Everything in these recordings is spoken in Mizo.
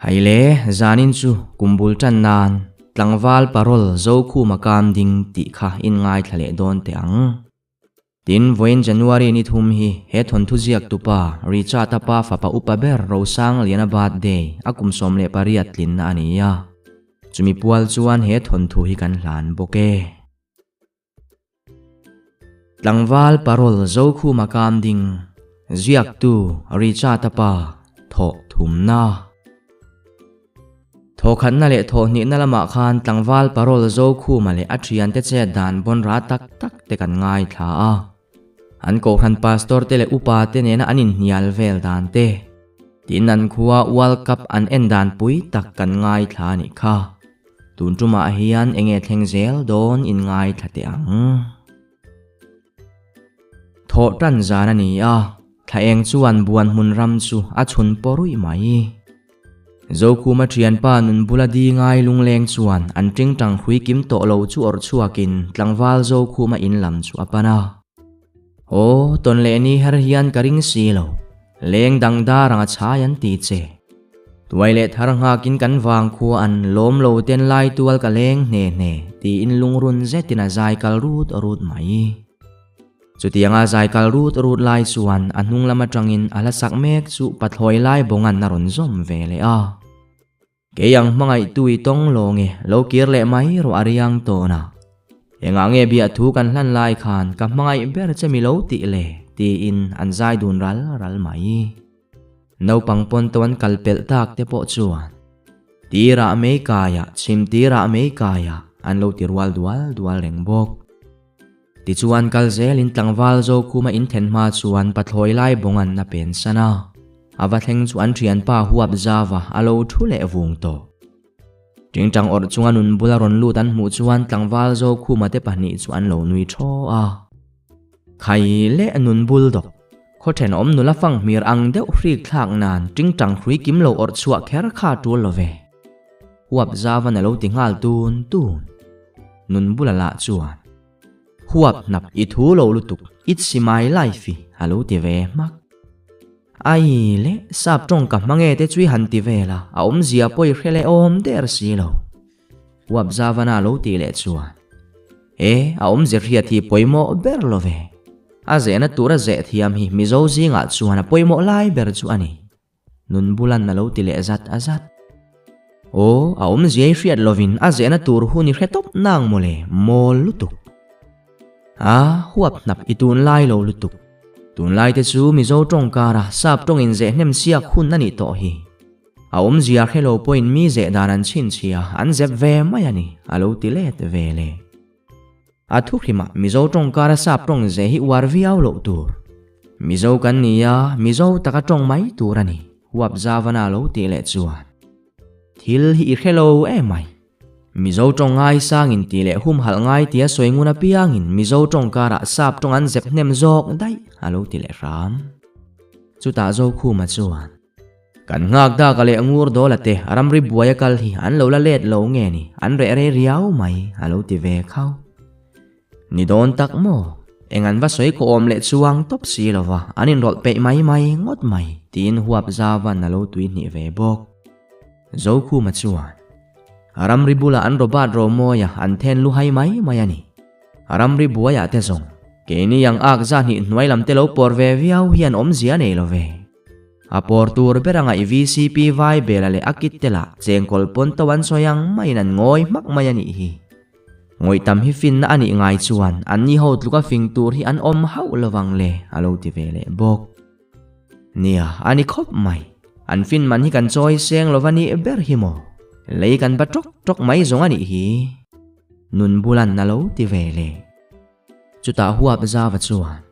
Hei le, zanin chu kum bul tan nan tlangval parol Zokhuma kam ding tih kha in ngaithla leh dawn teh ang. Tin, vawiin January ni thum hi he thawnthu ziak tupa Richard-a pa fapa upa ber Rosangliana birthday a kum 18 tlinna a ni a. Chumi pual chuan he thawnthu hi kan hlan bawk e. Tlangval parol Zokhuma kam ding, ziaktu Richard-a pa thawh thumna. Thawkhatna leh thawhhnihna lamah khan tlangval parol Zokhuma leh a thiante chet dan bawn ra tak tak te kan ngaithla a. An kohhran pastor te leh upa te nena an inhnial vel dan te, tin an khua World Cup an en dan pui tak kan ngaithla a nih kha. Tun tumah hian enge thleng zel dawn in ngaithla teh ang. Thawh tan zan a ni a, thla eng chuan buan hmun ram chu a chhun pawruih mai. Zokhuma thianpa nun bula di ngai lungleng chuan an tingtang hrui kim tawh lo chu awrh chhuakin tlangval Zokhuma in lam chu a pan a. Aw, tawn leh ni her hian ka ring si lo. Leng dang dar anga chhai an ti che. Tuai leh thar nghakin kan vang khua an lawm lo ten lai tual ka leng hne hne tiin lungrun zetin a zai kal rut rut mai. Chutianga zai kal rut rut lai chuan a hnung lam atangin a hla sak mek chu pathlawi lai bawngan a rawn zawm ve leh a. Kei ang hmangaihtu i tawng lo nge, lo kir leh mai rawh a riang tawn a. Engah nge biahthu kan hlan lai khan ka hmangaih ber che mi lo tih le? tiin an zai dun ral ral mai. Naupang pawn to an kal pelh tak te pawh chuan, Tirah mei kaiah, chhim tirah mei kaiah, an lo ti rual dual dual reng bawk. Tichuan kal zelin tlangval Zokhuma inthen hma chuan pathlawi lai bawngan a pen san a. A va thleng chu an thianpa huap zava a lo thu leh vung tawh. Tingtang awrh chunga nun bula rawn lut an hmuh chuan tlangval Zokhuma te pahnih chu an lo nui thaw a. Khai leh nun bul dawk, khaw thenawm nula fanghmir ang deuh hrik thlak nan tingtang hrui kim lo awrh chhuah kher kha tul lo ve. Huap zavan a lo ti nghal tun tun. Nun bula lah chuan, Huap hnap i thu lo lutuk, it's my life i a lo ti ve hmak. Ai le, sap tawng ka hmang e te chu i han ti vel a, a awmzia pawh i hre leh awm der si lo. Huap zavana a lo tih leh chuan, E, a awmzia hriat hi pawimawh ber lo ve. A zehna tura zeh thiam hi Mizo zingah chuan a pawimawh lai ber chu a ni. Nun bulan a lo ti leh zat a zat. Aw, a awmzia i hriat lovin a zehna tur hun i hre tawp nang mawle, mawl lutuk. A, huap hnap i tunlai lo lutuk. Tunlai te chu Mizo tawng kara sap tawngin zeh hnem siak hun a nih tawh hi. A awmzia hre lo pawhin mi zeh dan an chhinchhia, an zep ve mai a ni, a lo ti let ve le. A thuhrimah Mizo tawng kara sap tawng ze hi uar viau loh tur. Mizo kan ni a, Mizo taka tawng mai tur a ni, huap zavana lo tih leh chuan. Thil hi i hre lo em mai. Mizo tawng ngai sangin tih leh humhalh ngai tia sawi ngun apiangin Mizo tawng karah sap tawng an zep hnem zawk daih a lo ti leh hram. Chutah Zokhuma chuan. Kan nghak dak a leh ngur dawla te ramri buai a kal hi an lo la let lo nge ni, an reh rei riau mai a lo ti ve khau. Ni dawn tak maw? Eng an va sawi khawhawm leh chuang tawp si lo va, an inrawlh peih mai mai ngawt mai tiin huap zavan a lo tui hnih ve bawk. Zokhuma chuan ramri bulah an Robert Romawia an then luhai mai mai a ni. Ramri buaiah te zawng keini ang ak zahnih hnuai lam te lo pawr ve viau hian awmzia nei lo ve. A pawr tur ber anga i vcp vai bela leh a kit te lah chengkawl pawn to an sawi ang maiin an ngawi hmak mai a nih hi. Ngawih tam hi finna a nih ngai chuan an ni ho tluka fing tur hi an awm hauh lovang le a lo ti ve leh bawk. Nia, a ni khawp mai. An fin man hi kan chawi seng lova nih ber hi maw? Lei kan ba tawk tawk mai zawng a nih hi. Nun bulan a lo ti ve leh. Chutah huap zava chuan,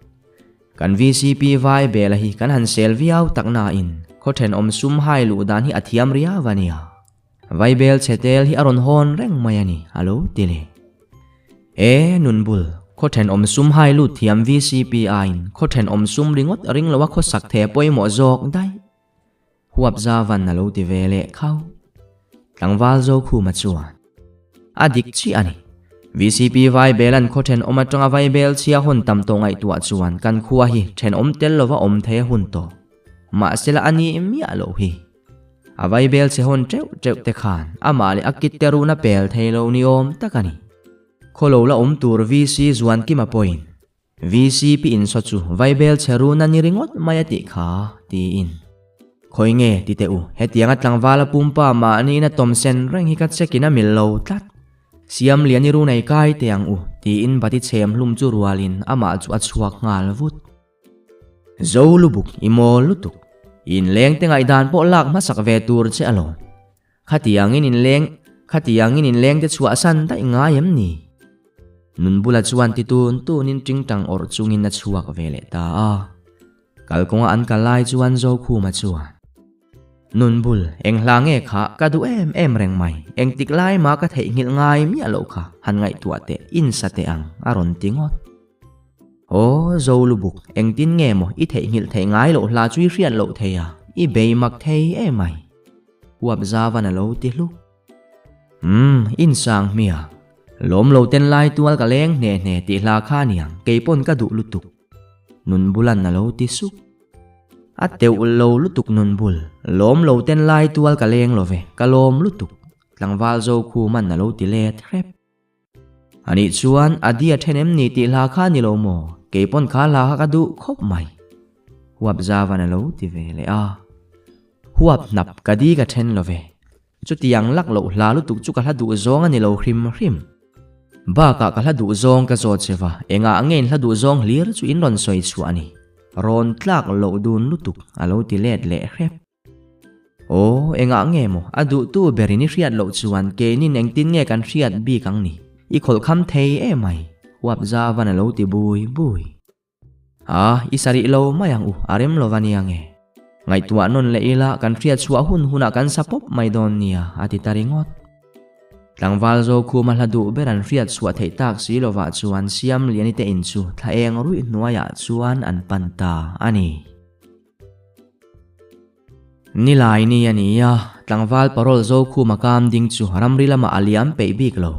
Kan vcp vai bela hi kan han sel viau tak nain khaw thenawm sum hai luh dan hi a thiam riau a nia. Vaibel chhe tel hi a rawn hawn reng mai a ni, a lo ti leh. E, Nunbul, khaw thenawm sum hai lut thiam vcp aiin khaw thenawm sum ringawt ring loa khawsak the pawimawh zawk daih. Huap zavan a lo ti ve leh khau. Tlangval Zokhuma chuan, A dik chiah a ni. VCP Vaibel an khaw thenawm atanga Vaibel chhia hawn tam tawh ngaihtuah chuan kan khua hi thenawm tel lova awm thei a hun tawh. Mahsela a ni miah loh hi. A vaibel chhe hawn teuh teuh te khan amah leh a kit te runa pel thei lo ni awm tak a ni. Khawlo la awm tur VC Zuankima pawhin VC pi insaw chu vaibel chhe runa ni ringawt mai a tih kha, tiin. Khawi nge ti teh u, hetianga tlangvala pumpa mahniin a tawm sen reng hi ka check in a mil lo tlat. Siam lian i runei kai teh ang u, tiin bati chhem hlum chu rualin amah chu a chhuak nghal vut. Zo lubuk i mawl lutuk, i inleng te ngaihdan pawh lak hmasak ve tur che alawm. Khatiangin inleng, khatiangin inleng te chhuahsan daih ngai em ni? Nun bula chuan ti tun tunin tingtang awrh chungin a chhuak ve leh ta a. Kalkawnga an kal lai chuan Zokhuma chuan, Nun bul, eng hla nge kha ka duh em em reng mai, engtik lai mah ka theihnghilh ngai miah loh kha han ngaihtuah teh, insa teh ang, a rawn ti ngawt. Aw, Zolubuk, engtin nge maw i theihnghilh theih ngai loh hla chu i hriat loh thei a, i bei mak thei em mai. Huap zavan a lo ti hluk. Umm, insang hmia. Lawm lo ten lai tual ka leng hne hne tih hla kha aniang, kei pawn ka duh lutuk. Nun bulan a lo ti sup. A teuh lo lutuk nun bul, lawm lo ten lai tual ka leng lo ve, ka lawm lutuk. Tlangval zo khuman a lo ti let hrep. Anih chuan a dia then em ni tih hla kha ni lo maw? Kei pawn kha hla kha ka duh khawp mai. Huap zavan a lo ti ve leh a. Huap hnap ka di ka then lo ve. Chutiang lak loh hla lutuk chu ka hla duh zawng a ni lo hrim hrim. Bakah ka hla duh zawng ka zawt che va, engah nge in hla duh zawng hlir chu in rawn sawi chhuah a ni. Rawn tlak loh dun lutuk a lo ti let leh hrep. Aw, engah nge maw? A duhtu berin i hriat loh chuan keinin engtin nge kan hriat bik ang ni? I khawlhkham thei em mai, huap zavan a lo ti bui bui. A, i sarih lo mai ang u, a rem lo va nia nge? Ngaihtuah nawn leh ila kan hriat chhuah hun hunah kan sa pawp mai dawn nia, a ti ta ringawt. Tlangval Zokhuma hla duh ber an hriat chhuah theih tak si lovah chuan Siamliani te in chu thla eng ruih hnuaiah chuan an pan ta a ni. Nilai ni a ni a, tlangval parole zo khuma kam ding chu ramri lamah a liam peih bik lo.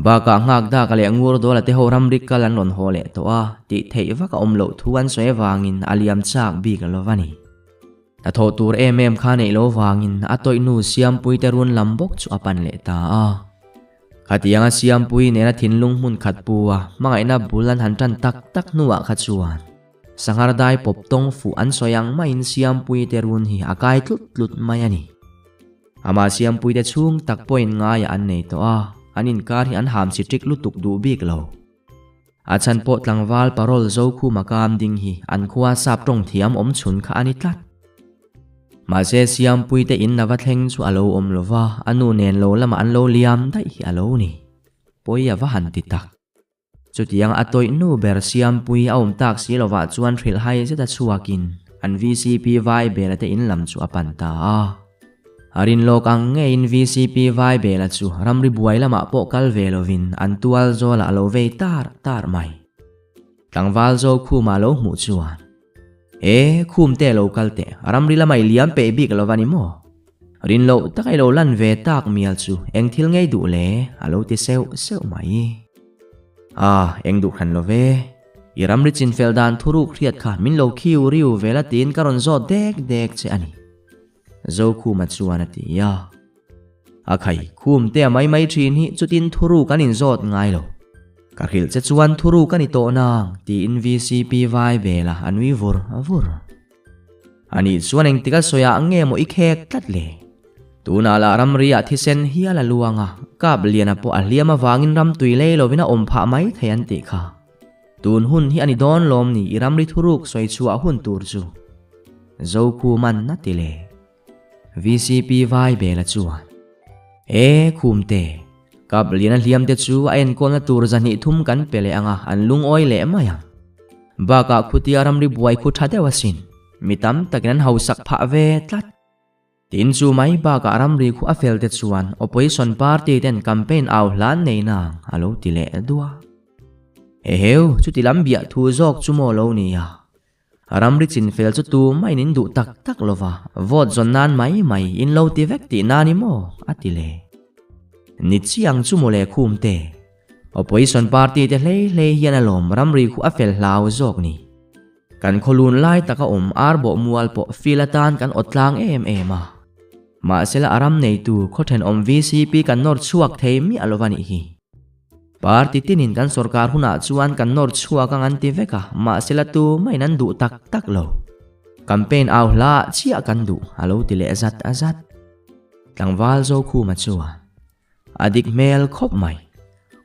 Bakah nghak dak leh ngur dawla te ho ramri kal an rawn haw leh tawh a, tih theih vak a awm loh thu an sawi avangin a liam chak bik lo va ni. Hnathawh tur em em kha neih lo vangin a tawih nu Siampui te run lam bawk chu a pan leh ta a. Khatianga Siampui nena thinlung hmun khat pu a hmangaihna bul an han tan tak tak hnuah kha chuan, Sanghar dai pawp tawng fuh an sawi ang maiin Siampuii te run hi a kai tlut tlut mai a ni. Amah Siampuii te chhung tak pawhin ngaiah an nei tawh a, an inkar hi an ham si ṭik lutuk duh bik lo. A chhan pawh tlangval parole Zokhuma kam ding hi an khua sap tawng thiam awm chhun kha a ni tlat. Mahse Siampuii te in lava thleng chu a lo awm lo va, a nu nen lo lamah an lo liam daih hi a lo ni. Pawi a va han ti tak. Chutiang a tawih nu ber Siampui a awm tak si lovah chuan hrilh hai zet a chhuakin an vcp vai bela te in lam chu a pan ta a. A rin lawk ang ngeiin vcp vai bela chu ramri buai lamah pawh kal ve lovin an tual zawlah a lo vei tar tar mai. Tlangval zo khuma lo hmuh chuan, E, khum te lo kal teh, ramri lamah i liam peih bik lo va ni maw? Rin loh taka i lo lan ve tak mial chu eng thil ngei duh le? a lo ti seuh seuh mai. Ah, eng duh hran lo ve. I ramri chinfel dan thuruk hriat kha min lo khiu riu ve la tiin ka rawn zawt dek dek che a ni. Zokhuma chuan a ti a. A khai, khum te a mai mai thin hi chutin thuruk an inzawt ngai lo. Ka hrilh che chuan thuruk a ni tawh nang, tiin vcp vai bela a nui vur vur. Anih chuan engtik a sawi ah nge maw i khek tlat le? Tunah lah ramri ah thisen hial a luang a, kap liana pawh a hliam avangin ram tui lei lovin a awm phah mai thei an tih kha. Tun hun hi a ni dawn lawm ni i ramri thuruk sawi chhuah hun tur chu. Zokhuman a ti le. Vcp vai bela chuan, E Khumte, Kap liana hliam te chu a enkawlna tur zahnih thum kan pe leh ang a, an lungawi leh mai ang. Bakah khutia ramri buai khu tha deuh asin, mi tam takin an hausak phah ve tlat. Tin chu mai bakah ramri khu a fel te chuan opposition party ten campaign au hlan nei nang a lo ti leh duah. Eheu, chuti lam biah thu zawk chu maw lo nia. Ramri chinfel chu tu maiin in duh tak tak lo va, vote zawn nan mai mai in lo ti vek tih nan i maw? a ti le. Ni chiang chu mawle khum te. Opposition party te hlei hlei hian alawm ramri khu a fel hlau zawk ni. Kan khawlun lai taka awm ar bawh mual pawh feel atan kan awt tlang em em a. Mahsela a ram neitu khaw thenawm vcp kan nawr chhuak thei miah lo va nih hi. Party tinin kan sorkar hunah chuan kan nawr chhuak ang an ti vek a, mahsela tumahin an duh tak tak lo. Campaign au hla ah chiah kan duh, a lo ti leh zat zat. Tlangval Zokhuma chuan a dik hmel khawp mai.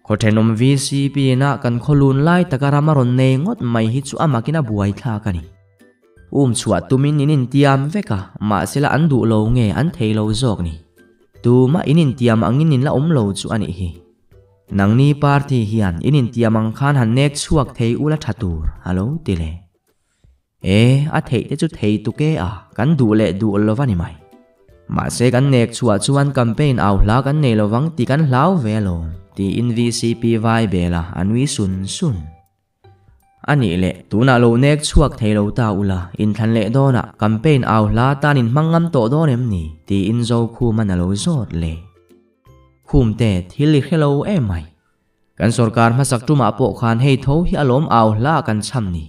Khaw thenawm vcp ina kan khaw lun lai taka ram a rawn nei ngawt mai hi chu a makin a buai thlak a ni. Um chhuah tumin in intiam vek a, mahsela an duh lo nge an thei lo zawk ni. Tumah in intiam angin in la awm lo chu a nih hi. Nangni party hian in intiam ang khan han nek chhuak thei ula tha tur, a lo ti leh. E, a theih te chu thei tuk e a, kan duh leh duh lo va ni mai. Mahse kan nek chhuah chuan campaign au hla kan nei lovang tih kan hlau ve alawm, tiin vcp vai bel a, a nui sun sun. A nih leh, tunah lo nek chhuak thei lo ta ula, inthlan leh dawnah campaign au hla tan in hmang ngam tawh dawn em ni? tiin Zokhuman a lo zawt leh. Khumte, thil i hre lo em mai. Kan sorkar hmasak tumah pawh khan hei tho hi a lawm au hla kan chham ni.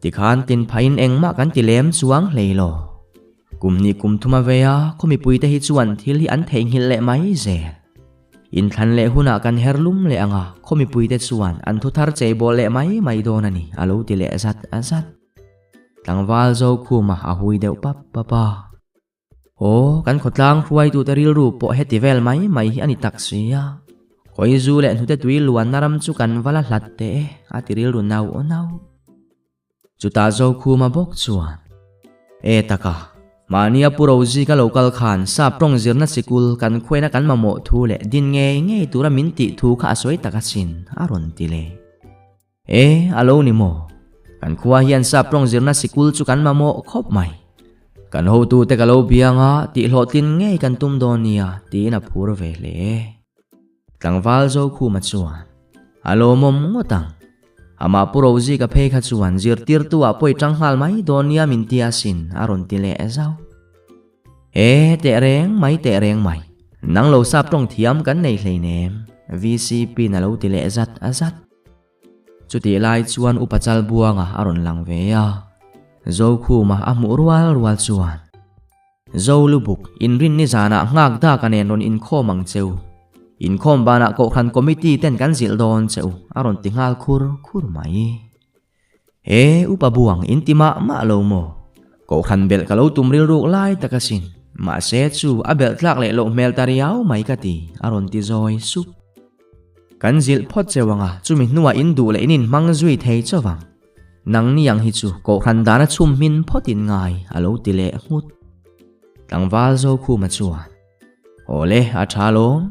Tikhan tin phaiin engmah kan ti lem chuang hlei lo. Kum hnih kum thum a vei a, khaw mipuite hi chuan thil hi an theihnghilh leh mai zel. Inthlan leh hunah kan her lum leh ang a, khaw mipuite chuan an thu thar chei bawl leh mai mai dawn a ni, a lo ti leh zat zat. Tlangval Zokhuma a hui deuh pap pap a. Aw, kan khawtlang hruaitute rilru pawh heti vel mai mai hi a ni tak si a. Khawizu leh hnute tui luanna ram chu kan va la hlat teh e, a ti rilru nau nau. Chutah Zokhuma bawk chuan, E taka, mahnia Pu Rozika lo kal khan sap tawng zirna sikul kan khuaina kan mamawh thu leh din ngei ngei tura min tih thu kha a sawi tak asin, a rawn ti leh. E, a lo ni maw? Kan khua hian sap tawng zirna sikul chu kan mamawh khawp mai. Kan hotute ka lo biang a, tihhlawhtlin ngei kan tum dawn nia, tiin a phur ve hle. Tlangval Zokhuma chuan, A lawmawm ngawt ang. Amah Pu Rozika phei kha chuan zirtirtu-ah pawh i tang nghal mai dawn nia min ti asin, a rawn ti leh zauh. E, teh reng mai, teh reng mai. Nang lo sap tawng thiam kan nei hleinem, VCP-in a lo ti leh zat zat. Chutih lai chuan Upa Chalbuanga a rawn lang ve a, Zokhuma a hmuh rual rual chuan, Zo lubuk, inrin nizanah nghak dak a nen rawn inkhawm ang che u. Inkhawm banah Kohhran Committee ten kan zilh dawn che u, a rawn ti nghal khur khur mai. E, Upa Buang, in ti mah mah lo maw? Kohhran belh ka lo tum rilruk lai tak asin. Mahse chu a belh tlak leh loh hmel ta riau mai ka ti, a rawn ti zawi sup. Kan zilh phawt cheu ang a, chumi hnuah in duh leh in inhmang zui thei chauh vang. Nangni ang hi chu Kohhran dana chhum hmin phawt in ngai, a lo ti leh nghut. Tlangval Zokhuma chuan, Awle, a tha lawm.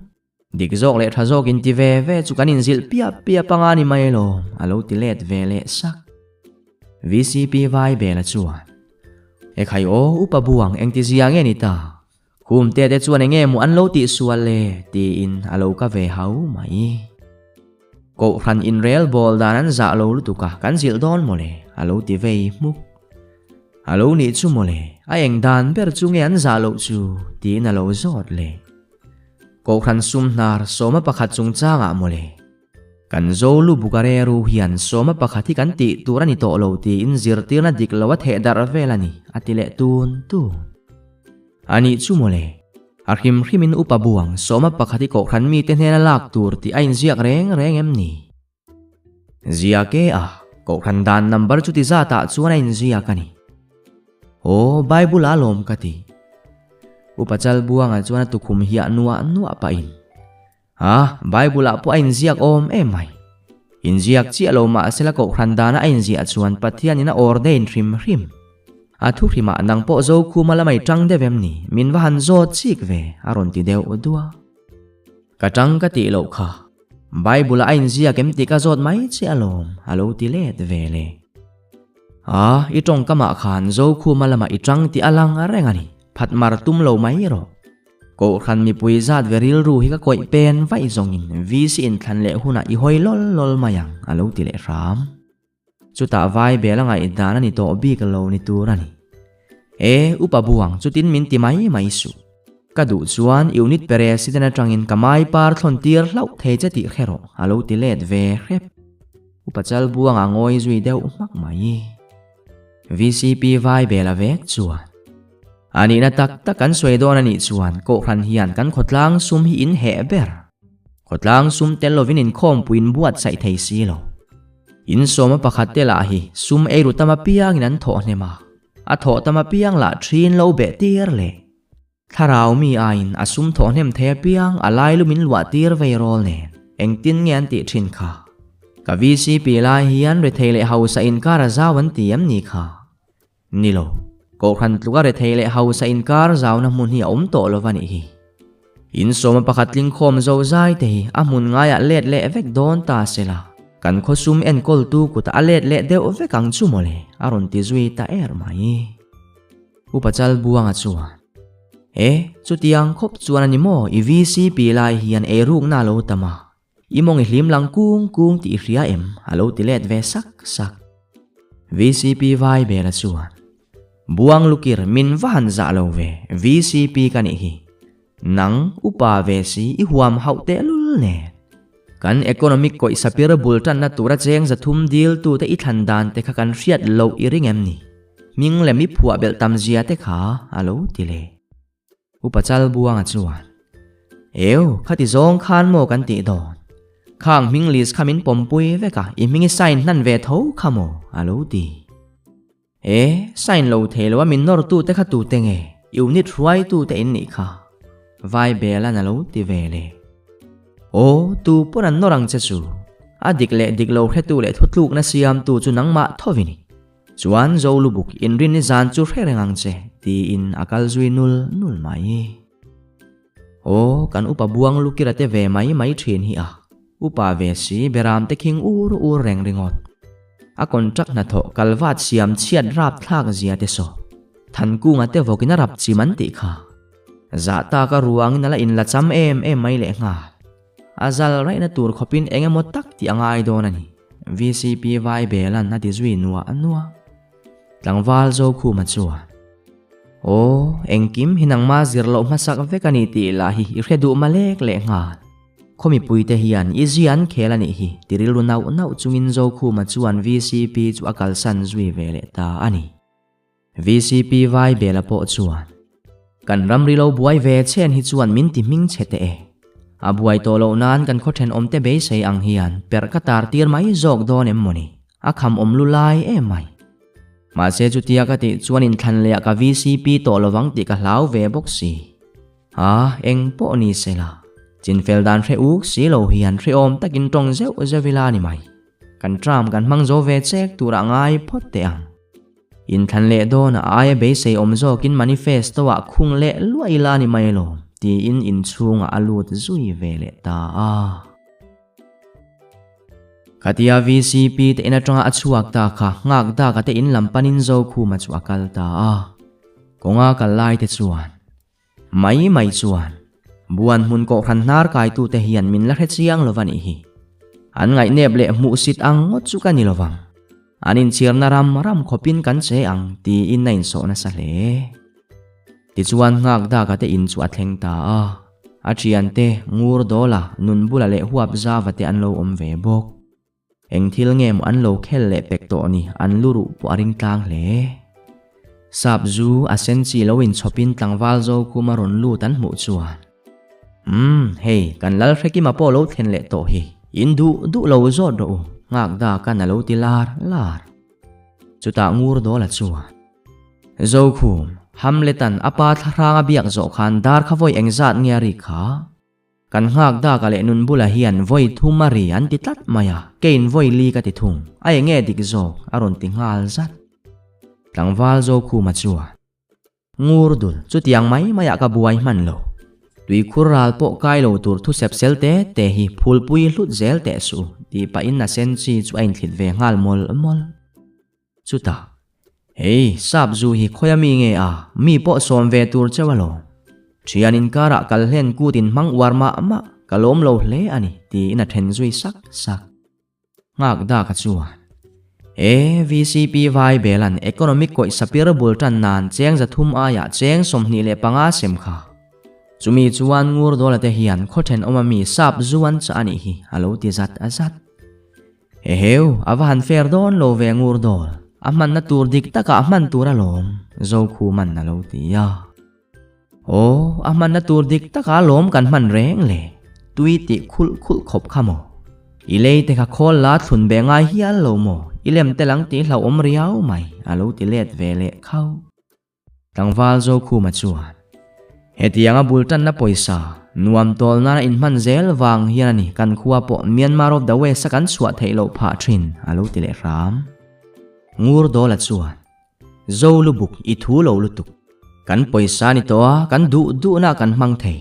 Dik zawk leh tha zawk in ti ve ve chu kan inzilh piap piap anga ni mai alawm, a lo ti let ve leh sak. VCP vai bela chuan, Ekhai aw, Upa Buang engti zia nge ni ta? Khumte te chuan enge maw an lo tih sual le? tiin a lo ka ve hau mai. Kohhran inrel bawl dan an zah lo lutuk a, kan zilh dawn maw le? a lo ti vei hmuk. A lo nih chu maw le, a eng dan ber chu nge an zah loh chu? tiin a lo zawt le. Kohhran sum hnar sawma pakhat chungchangah maw le? Kan Zolu Bukareru hian sawma pakhat hi kan tih tur a ni tawh lo tiin zirtirna dik lo a theh darh vel a ni, a ti leh tun tun. A nih chu mawle, a hrim hrimin upa buang sawma pakhat hi kohhran mite hnena lak tur tih a inziak reng reng em ni? Ziak e a, kohhran dan number chuti zatah chuan a inziak a ni. Aw, Bible a lawm ka ti. Upa Chalbuanga chuan a tukhum hiah nuah nuah pahin. A, Bible-ah pawh a inziak awm em mai. Inziak chiah lo mah sela kohhran dana a inziah chuan Pathianin a ordain hrim hrim. A thu hrimah nang pawh Zokhuma lamai tang deuh em ni? Min va han zawt chik ve, a rawn ti deuh duah. Ka tang ka tih loh kha. Bible-ah a inziak em tih ka zawt mai che alawm, a lo ti let ve le. A, i tawngkamah khan Zokhuma lamah i tang tih a lang reng a ni. Phatmar tum lo mai rawh. Kohhran mipui zat ve rilru hi ka kawih pen vaih zawngin VC inthlan leh hunah i hawi lawl lawl mai ang, a lo ti leh hram. Chutah vai bel a ngaihdan a ni tawh bik lo ni tur a ni. E, upa buang chutin min ti mai mai suh. Ka duh chuan unit president atangin ka mai par thlawn tir hlauh thei che tih hre rawh, a lo ti let ve hrep. Upa chal buangah ngawi zui deuh hmak mai. VCP vai bel a vek chuan. A nihna tak tak kan sawi dawn a nih chuan Kohhran hian kan khawtlang sum hi in heh ber. Khawtlang sum tel lovin inkhawmpui in buatsaih thei si lo. In sawma pakhat te lah hi sum eiru tam apiangin an thawh hnem a, a thawh tam apiang lah ṭhin lo beh tir leh. Thlarau mi aiin a sum thawh hnem thei apiang a lailum in luah tir vei rawl nen engtin nge an tih thin kha? Ka VCP lai hian rethei leh hausa inkar a zau an ti em ni kha? Ni lo, Kohhran tluka rethei leh hausa inkar zauna hmun hi a awm tawh lo va nih hi. In sawma pakhat tlingkhawm zo zai te hi a hmun ngaiah let leh vek dawn ta se la, kan khawsum enkawltu kutah a let leh deuh vek ang chu mawle, a rawn ti zui ta er mai. Upa Chalbuanga chuan, E, chutiang khawp chuan a ni maw i VCP lai hian eirukna a lo tam a, i mawng i hlim lang kung kung tih i hria em? a lo ti let ve sak sak. VCP vai bela chuan, Buang lukir min va han zah lo ve, VCP ka nih hi. Nang, upa ve si i huam hauh tehlul nen. Kan economic kawih sapir bul tanna tura cheng zathum dil tute i thlan dan te kha kan hriat loh i ring em ni? Hming lem i phuah belh tam zia te kha a lo ti le. Upa Chalbuanga chuan, Eu, khati zawng khan maw kan tih dawn? Khang hming list kha min pawmpui vek a, i hming i sign hnan ve tho kha maw? a lo ti. E, sign lo thei lo a min nawr tute kha tute nge? Unit hruaitute in nih kha. Vai Belan a lo ti ve le. Aw, tu pawn an nawr ang che chu. A dik leh dik lo hretu leh thutlukna siamtu chu nangmah tho i ni. Chuan Zolubuk inrin i zan chu hre reng ang che, tiin a kal zui nul nul mai. Aw, kan upa buang lukira te ve mai mai thin hi a. Upa ve si beram te khing ur ur reng ringawt. A contract hnathawh kalvat siam chhiat rap thlak zia te saw. Thankunga te vawkin a rap chim an tih kha. Zah tak a ruangin a la inla cham em em mai leh nghal. A zal raihna tur khawpin eng emaw tak tih a ngai dawn a ni. VCP vai Belan a ti zui nuah nuah. Tlangval Zokhuma chuan, Aw, engkim hi nangma zir loh hmasak vek a ni tih lah hi i hre duh malek leh nghal. Khaw mipuite hian i zia an khel a nih hi ti rilru nauh nauh chungin Zokhuma chuan VCP chu a kalsan zui ve leh ta a ni. VCP vai Bela pawh chuan, Kan ramri lo buai ve chen hi chuan min ti hming chhe teh e. A buai tawh loh nan kan khaw thenawmte beisei ang hian perh ka tar tir mai zawk dawn em mawni? A kham awm lu lai em mai. Mahse chutia ka tih chuan inthlan leh ah ka VCP tawh lovang tih ka hlau ve bawk si. A, eng pawh ni se la. Chinfel dan hre uk si lo hian hrehawm takin tawng zeuh zeuh ila ni mai. Kan tram kan hmang zo ve chek turah ngai phawt teh ang. Inthlan leh dawnah aia beisei awm zawkin manifesto ah khung leh luah ila ni mai alawm tiin inchhungah a lut zui ve leh ta a. Khatia VCP te in atanga a chhuak ta kha nghak dak a te in lam panin Zokhuma chu a kal ta a. Kawnga kal lai te chuan mai mai chuan buan hmun kohhran hnar kaitute hian min la hre chiang lo va nih hi. An ngaihnep leh hmuhsit ang ngawt chu ka ni lo vang. An inchhirna ram ram khawpin kan che ang tiin a insawh nasa hle. Tichuan nghak daka te in chu a thleng ta a. A thiante ngur dawla nun bula leh huap zava te an lo awm ve bawk. Eng thil nge maw an lo khel leh pek tawh ni an lu ruh pawh a ring tlang hle. Sap zu a sen chi lo inchhawpin tlangval zo khum a rawn lut an hmuh chuan, Umm, hei kan lal hrekima pawh lo thlen leh tawh hi, in duh duh lo zawt rawh u, nghak dakan a lo ti lar lar. Chutah ngur dawla chuan, Zokhum, Hamletan a pa thlahrang a biak zawh khan dar kha vawi engzat nge a rik kha? Kan nghak dak a leh nun bula hian vawi thum a ri an ti tlat mai a, keiin vawi li ka ti thung, a eng nge dik zawk a rawn ti nghal zat. Tlangval Zokhuma chuan, Ngur dul, chutiang mai maiah ka buai hman lo. Tuikhur ral pawh kai lo tur thu sep sel te te hi phulpui hlut zel teh suh tih pahin a sen chi chu a inthlit ve nghal mawlh mawlh. Chutah, Hei, sap zu hi khawia mi nge a, mi pawh sawm ve tur cheu alawm. Thian inkarah kal hlen kut in hmang uar mah mah, ka lawm lo hle a ni, tiin a then zui sak sak. Nghak dak a chuan, E, VCP vai belan economic kawih sapir bul tan nan cheng 300 aiah cheng 25 sem kha. Chumi chuan ngur dawla te hian khaw thenawm a mi sap zu an chah a nih hi, a lo ti zat a zat. Eheu, a va han fair dawn lo ve ngur dawl. A hmanna tur dik takah a hman tur alawm, Zokhuman a lo ti a. Aw, a hmanna tur dik taka lawm kan hman reng le, tui tih khulh khulh khawp kha maw? I lei te kha khawl la thlun be ngai hial lo maw? I lem tel ang tih hlauhawm riau mai, a lo ti let ve leh khau. Tlangval Zokhuma chuan, Hetianga bul tanna pawisa, nuam tawl nana inhman zel vang hian a ni kan khua pawh Myanmar of the West a kan chhuah theih loh phah thin, a lo ti leh hram. Ngur Dawla chuan, Zo lubuk i thu lo lutuk. Kan pawisa ni tawh a, kan duh duhna kan hmang thei.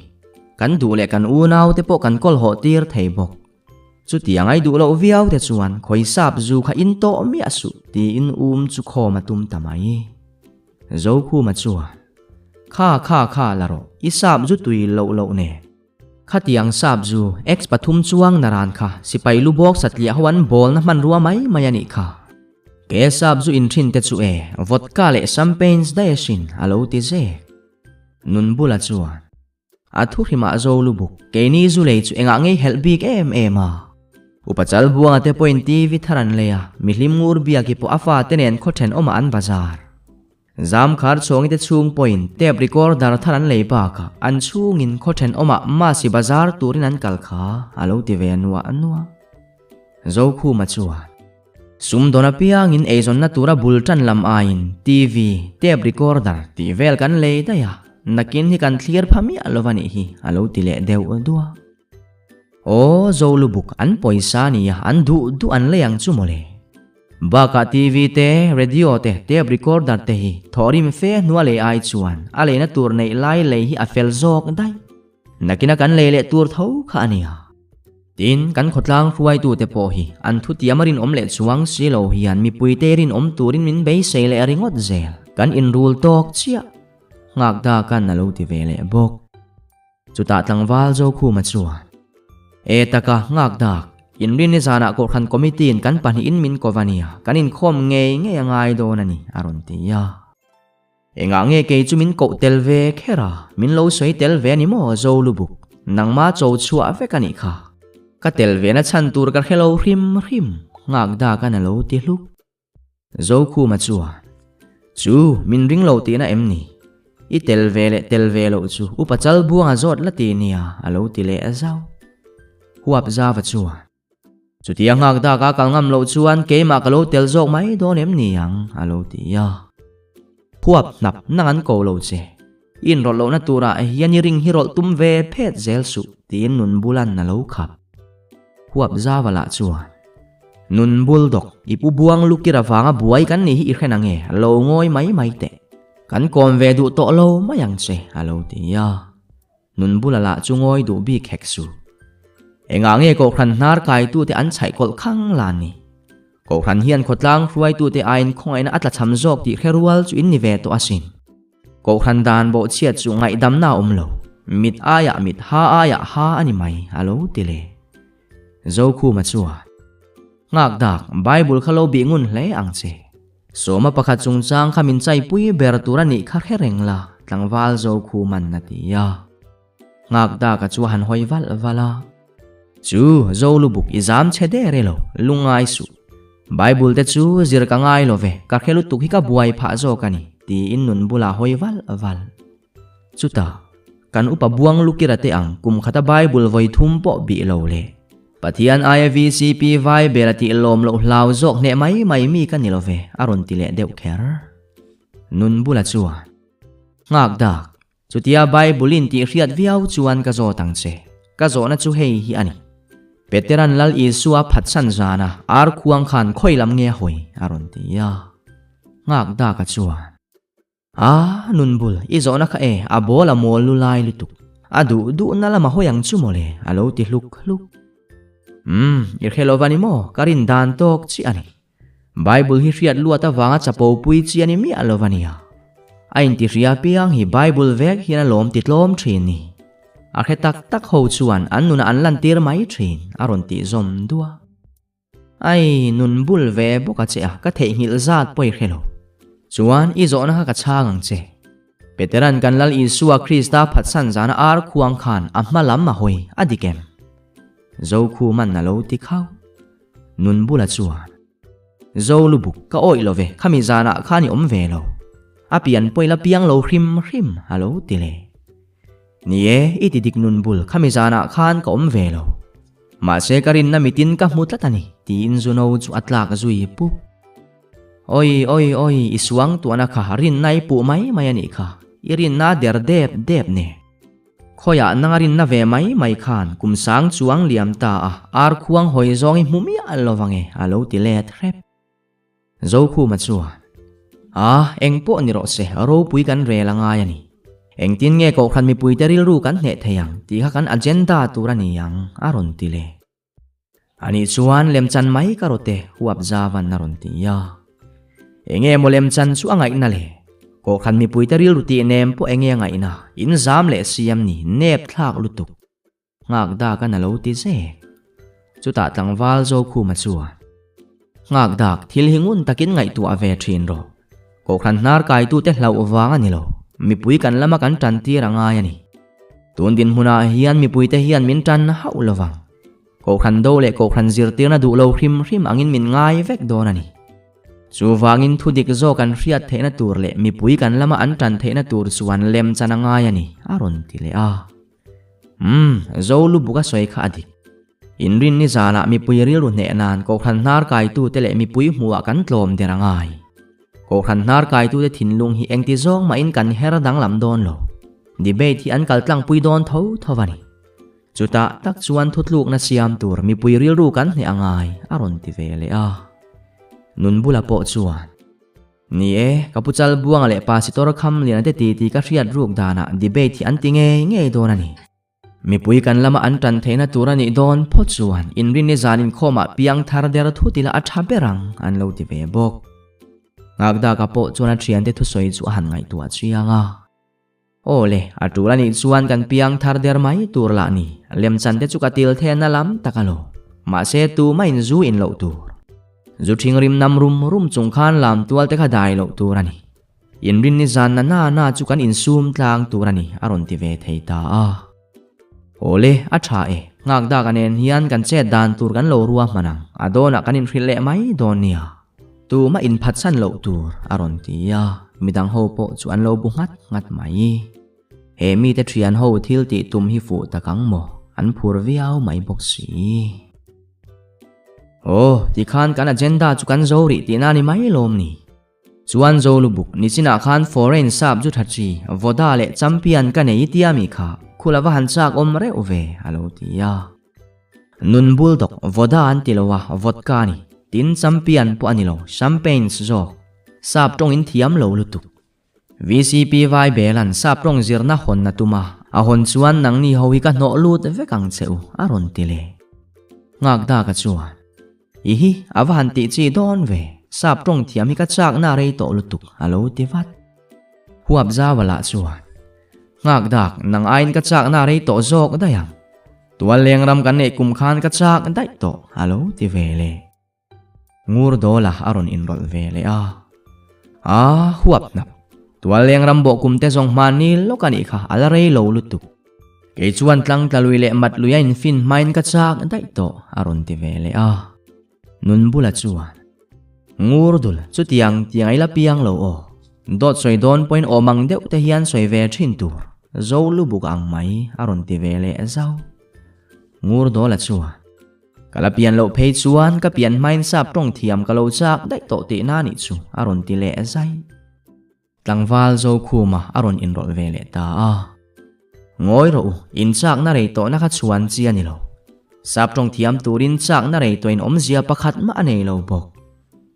Kan duh leh kan unau te pawh kan kawl hawh tir thei bawk. Chutiang ai duh loh viau te chuan khawi sap zu kha in tawh miah suh tiin um chu khawm a tum ta mai. Zokhuma chuan, Kha kha kha la rawh, i sap zu tui loh loh nen. Khatiang sap zu X pathum chuang naran kha sipai lu bawk satliah ho an bawlna hmanrua mai mai a nih kha. Ke sap zu inthin te chu e, vodka leh champagnes daih asin a lo ti zek. Nun bula chuan a thu hrimah zo lubuk keini zu lei chu engah ngei helh bik em em a. Upa Chalbuanga te pawhin TV thar an lei a, mihlim ngur biaki pawh a fate nen khaw thenawmah an bazar. Zam khar chhawngite chhung pawhin tape recorder thar an lei bakah an chhungin khaw thenawmah Masi bazar turin an kal kha a lo ti ve nuah nuah. Zokhuma chuan sumdawn apiangin eizawnna tura bul tan lam aiin TV, tape recorder tih vel kan lei daih a, nakin hi kan thlir pha miah lo a nih hi a lo ti leh deuh duah. Aw Zolubuk an pawisa nia an duh duh an lei ang chu mawle. Bakah TV te, radio te, tape recorder te hi thawhrim fe hnua lei ai chuan a leina tur neih lai lei hi a fel zawk daih. Nakina kan lei leh tur tho kha a nia. Tin, kan khawtlang hruaitute pawh hi an thutiam a rinawm leh chuang si lo hian mipuite rinawm turin min beisei leh ringawt zel. Kan inrul tawk chiah. Nghak dakan a lo ti ve leh bawk. Chutah tlangval Zokhuma chuan, E taka, nghak dak, inrinni zanah Kohhran Committee-in kan pahnihin min ko va nia, kan inkhawm ngei ngei a ngai dawn a ni, a rawn ti a. Engah nge kei chu min koh tel ve kher a, min lo sawi tel ve a ni maw Zolubuk, nangma cho chhuah vek a nih kha. Ka tel ve na chhan tur ka hre lo hrim hrim, nghak dak an a lo ti hluk. Zokhuma chuan, Chu, min ring lo tihna em ni? I tel ve leh tel ve loh chu upa Chalbuanga zawt la ti nia, a lo ti leh zauh. Huapzava chuan, Chutia nghak daka kal ngam loh chuan keimah ka lo tel zawk mai dawn em ni ang, a lo ti a. Huap hnap nang an ko lo che. I inrawlh lohna turah hian i ring hi rawlh tum ve phet zel suh, tiin Nunbula'n a lo khap. Huapzava lah chuan, Nun Bulldog, i pu buang lukir avanga buai kan nih hi i hre nange, lo ngawi mai mai teh. Kan kawm ve duh tawh lo mai ang che, a lo ti a. Nun bula lah chu ngawi duh bik hek suh. Engah nge Kohhran hnar kaitute an chhaih kawlh khang la ni? Kohhran hian khawtlang hruaitute aiin khawngaihna a tlachham zawk tih hre rual chu in ni ve tawh asin. Kohhran dan bawhchhiat chu ngaihdamna a awm lo, mit aiah mit, ha aiah ha a ni mai, a lo ti le. Zokhuma chuan, Nghak dak, Bible kha lo bih ngun hle ang che. Sawma pakhat chungchang kha min chaipui ber tur a nih kha hre reng la, tlangval Zokhuma'n a ti a. Nghak daka chu a han hawi valh valh a. Chu, Zolubuk i zam chhe der e lo, lungngai suh. Bible te chu zir ka ngai lo ve, ka hre lutuk hi ka buai phah zawk a ni, tiin nun bulah hawi valh valh. Chutah, kan upa buang lukira te ang kum khata Bible vawi thum pawh bih lo le. Pathian aia VCP vai bel a tih lawm loh hlau zawk hneh mai mai mi ka ni lo ve, a rawn ti leh deuh kher. Nun bula chuan, Nghak dak, Chutia Bible-in tih hriat viau chuan ka zawt ang che. Ka zawhna chu hei hi a ni. Petera'n Lal Isua phatsan zana ar khuang khan khawi lam nge a hawi? a rawn ti a. Nghak daka chuan, A, Nunbul, i zawhna kha e, a bawl a mawl lu lai lutuk. A duh duhna lam a hawi ang chu mawle, a lo ti hluk hluk. Umm, i hre lo va ni maw? Ka rin dan tawk chiah a ni. Bible hi hriat luat avanga chapo pui chi a ni miah lo va nia. A intihria piang hi Bible vek hian a lawm ti tlawm thin ni. A hre tak tak ho chuan an nunah an lantir mai thin, a rawn tih zawm duah. Ai, nun bul ve bawk a che a, ka theihnghilh zat pawh i hre lo. Chuan i zawhna kha ka chhang ang che. Petera'n kan Lal Isua Krista phatsan zana ar khuang khan a hma lam a hawi a dik em? Zokhuman a lo ti khauh. Nun bula chuan, Zo lubuk, ka awih lo ve, khami zanah khan i awm ve lo. A pian pawh i la piang lo hrim hrim, a lo ti le. Ni e, i ti dik nun bul khami zanah khan ka awm ve lo. Mahse ka rinna mitin ka hmu tlat a ni, tiin Zuno chu a tlak zui pup. Oi, oi, oi, i suang tuahna kha rinna i puh mai mai a nih kha, i rinna der dep dep nen. Khawiah nanga rinna ve mai mai khan kum sang chuang liam ta a, ar khuang hawi zawng i hmu miah lo vang e, a lo ti let hrep. Zokhuma chuan, A, eng pawh ni rawh se, ropui kan rel a ngai a ni. Engtin nge kohhran mipuite rilru kan hneh thei ang tih kha kan agenda tur a ni ang, a rawn ti le. Anih chuan lemchan mai ka rawte huap zavan a rawn ti a. Enge maw lemchan chu a ngaihna le? Kohhran mipuite rilru tih nem pawh enge a ngaihna? In zam leh siam ni, nep thlak lutuk. Nghak dak an a lo ti zek. Chutah tlangval Zokhuma chuan, Nghak dak, thil hi ngun takin ngaihtuah ve thin rawh. Kohhran hnar kaitute hlauh vang a ni lo. Mipui kan lama kan tan tir a ngai a ni. Tun dinhmunah hian mipuite hian min tan hauh lo vang. Kohhran do leh kohhran zirtirna duh lo hrim hrim angin min ngai vek dawn a ni. Chuvangin thu dik zawk an hriat theihna tur leh mipui kan lama an tan theihna tur chuan lemchan a ngai a ni, a rawn ti leh a. Umm, Zo lubuk a sawi kha a dik. Inrinni zanah mipui rilru hneh nan Kohhran hnar kaitute leh mipui hmuhah kan tlawm der a ngai. Kohhran hnar kaitute thinlung hi engti zawng mahin kan her danglam dawn lo. Debate hi an kal tlangpui dawn tho tho a ni. Chutah tak chuan thutlukna siam tur mipui rilru kan hneh a ngai, a rawn ti ve leh a. Nunbula pawh chuan. Ni e, ka pu Chalbuanga leh Pasitor Khamliana te titi ka hriat ruk danah debate hi an ti ngei ngei dawn a ni. Mipui kan lama an tan theihna tur a nih dawn phawt chuan inrinni zan inkhawmah piang thar der thut ila a tha ber ang an lo ti ve bawk. Ngakdaka pawh chuan a thiante thusawi chu a han ngaihtuah chiang a. Aw le, a tul a nih chuan kan piang thar der mai tur lah ni, lemchan te chu ka til thehna lam tak a lo. Mahse tumah in zu in loh tur. Zu thing rim nam rum rum chung khan lam tual te kha dai loh tur a ni. Inrinni zan na na na chu kan insum tlang tur a ni a rawn ti ve thei ta a. Aw le, a tha e, nghak dak a nen hian kan chet dan tur kan lo rua hman ang, a dawnah kan inhrilh leh mai dawn nia. Tumah inphatsan loh tur a rawn ti a, midang ho pawh chu an lo bu nghat nghat mai. He mite thian ho thil tih tum hi fuh tak ang maw? An phur viau mai bawk si. Aw, tikhan kan agenda chu kan zo rih tihna ni mai lawm ni. Chuan Zolubuk, nichinah khan foreign sap zu tha chi, Voda leh champion ka nei tia mi kha, khula va han chak awm reuh ve, a lo ti a. Nun bulldog, voda an ti lo a, vodka a ni. Tin champion pawh a ni lo, champagnes zawk. Sap tawng in thiam lo lutuk. VCP vai belan sap tawng zirna hawn a tum a, a hawn chuan nangni ho hi ka hnawh lut vek ang che u, a rawn ti leh. Nghakdaka chuan, I hi, a va han tih chi dawn ve, sap tawng thiam hi ka chakna rei tawh lutuk, a lo ti vat. Huap zau a lah chuan, Nghak dak, nang aiin ka chakna rei tawh zawk daih ang. Tual leng ram kan neih kum khan ka chak daih tawh, a lo ti ve leh. Ngur dawla a rawn inrawlh ve leh a. A, huap hnap. Tual leng ram bawh kum te zawng hmanni lawk a nih kha, a la rei lo lutuk. Kei chuan tlang tla lui leh mat lui a infin hmain ka chak daih tawh, a rawn ti ve leh a. Nun bula chuan, Ngur dul, chutiang tiang ila piang lo aw. Dawt sawi dawn pawhin awm ang deuh te hian sawi ve thin tur, zo lubuk ang mai a rawn ti ve leh zau. Ngur dawla chuan, Ka la pian loh phei chuan ka pian hmain sap tawng thiam ka lo chak daih tawh tihna nih chu a rawn ti leh zai. Tlangval Zokhuma a rawn inrawlh ve leh ta a. Ngawi rawh u, in chakna rei tawhna kha chhuan chi a ni lo. Sap tawng thiam turin chakna rei tawhin awmzia pakhat mah a nei lo bawk.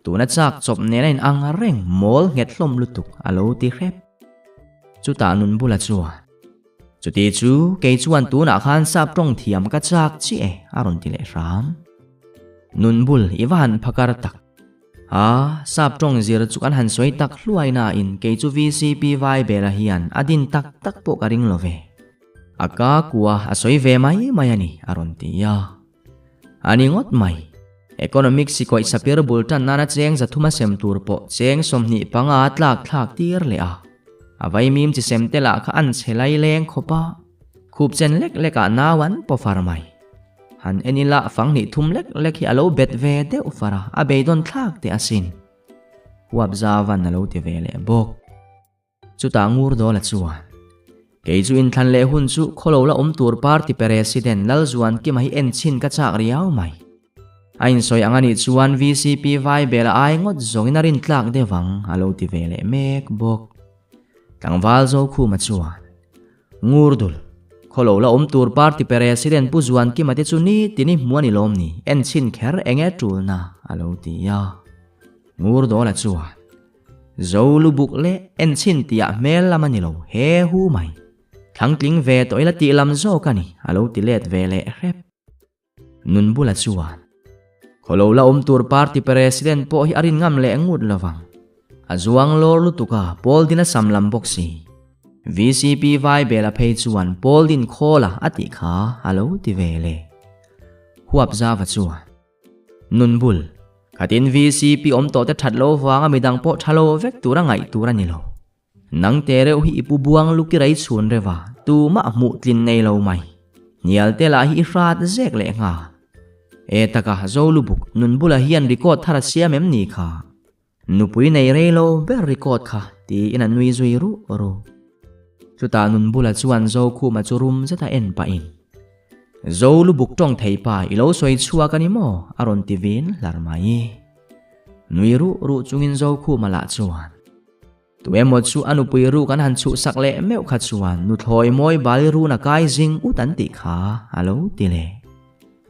Tuna chak chawp nena in ang reng mawl nghet hlawm lutuk a lo ti hrep. Chutah Nunbula chuan, Chuti chu kei chuan tunah khan sap tawng thiam ka chak chiah e a rawn ti leh hram. Nunbul i va han phakar tak. A, sap tawng zir chu kan han sawi tak hluai nain kei chu vcp vai bela hian a din tak tak pawh ka ring lo ve. A ka kua a sawi ve mai mai a ni, a rawn ti a. A ni ngawt mai. Economic sikawih sapir bul tan nana cheng zathuma sem tur pawh cheng 25 a tlak thlak tir leh a. A vaimim chi sem te lah kha an chhe lai leng khawp a. Khup chen lek lek ah nau an paw far mai. Han en ila fang hnih thum lek lek hi a lo bet ve deuh far a, a beidawn thlak teh asin. Huap zavan a lo ti ve leh bawk. Chutah ngur dawla chuan, Kei chu inthlan leh hun chu khawlo la awm tur party president Lalzuankima hi en chhin ka chak riau mai. A insawi ang a nih chuan vcp vai bel a ai ngawt zawngin a rintlak deuh ang a lo ti ve leh mek bawk. Tlangval Zokhuma chuan, Ngurdul, khawlo la awm tur party president Pu Zuankima te chu ni tini hmu a ni lawm ni, en chhin kher eng e tulna a lo ti a. Ngurdawla chuan, Zo lubuk leh en chhin tihah hmel lam a ni lo, he hu mai. Thlangtling ve tawh ila tih lam zawk a ni a lo ti let ve leh hrep. Nun bula chuan, Khawlo la awm tur party president pawh hi a rin ngam leh ngut lo vang. A zuang lawr lutuk a, pawl din a sam lam bawk si. VCP vai bela phei chuan pawl din khawl a a tih kha a lo ti ve le. Huap zava chuan, Nun bul, khatin VCP awm tawh te that lo vanga midang pawh tha lo vek tura ngaih tur a ni lo. Nang te reuh hi i pu buang lu ki rei chhun reuh a, tumah hmuh tlin nei lo mai. Hnial te lah hi i hrat zek leh ngha. E taka, Zo lubuk, nun bulah hian record thar a siam em ni kha? Nupui nei rei lo ber record kha, tiin a nui zui ruh ruh. Chutah nun bulah chuan Zokhuma chu rum zeta en pahin, Zo lubuk tawng thei pa, i lo sawi chhuak a ni maw? a rawn ti vin hlar mai. Nui ruh ruh chungin Zokhuma lah chuan, Tu emaw chu a nupui ruk an han chhuhsak leh meuh kha chuan nuthlawi mawi bal run a kai zing ut an tih kha a lo ti leh.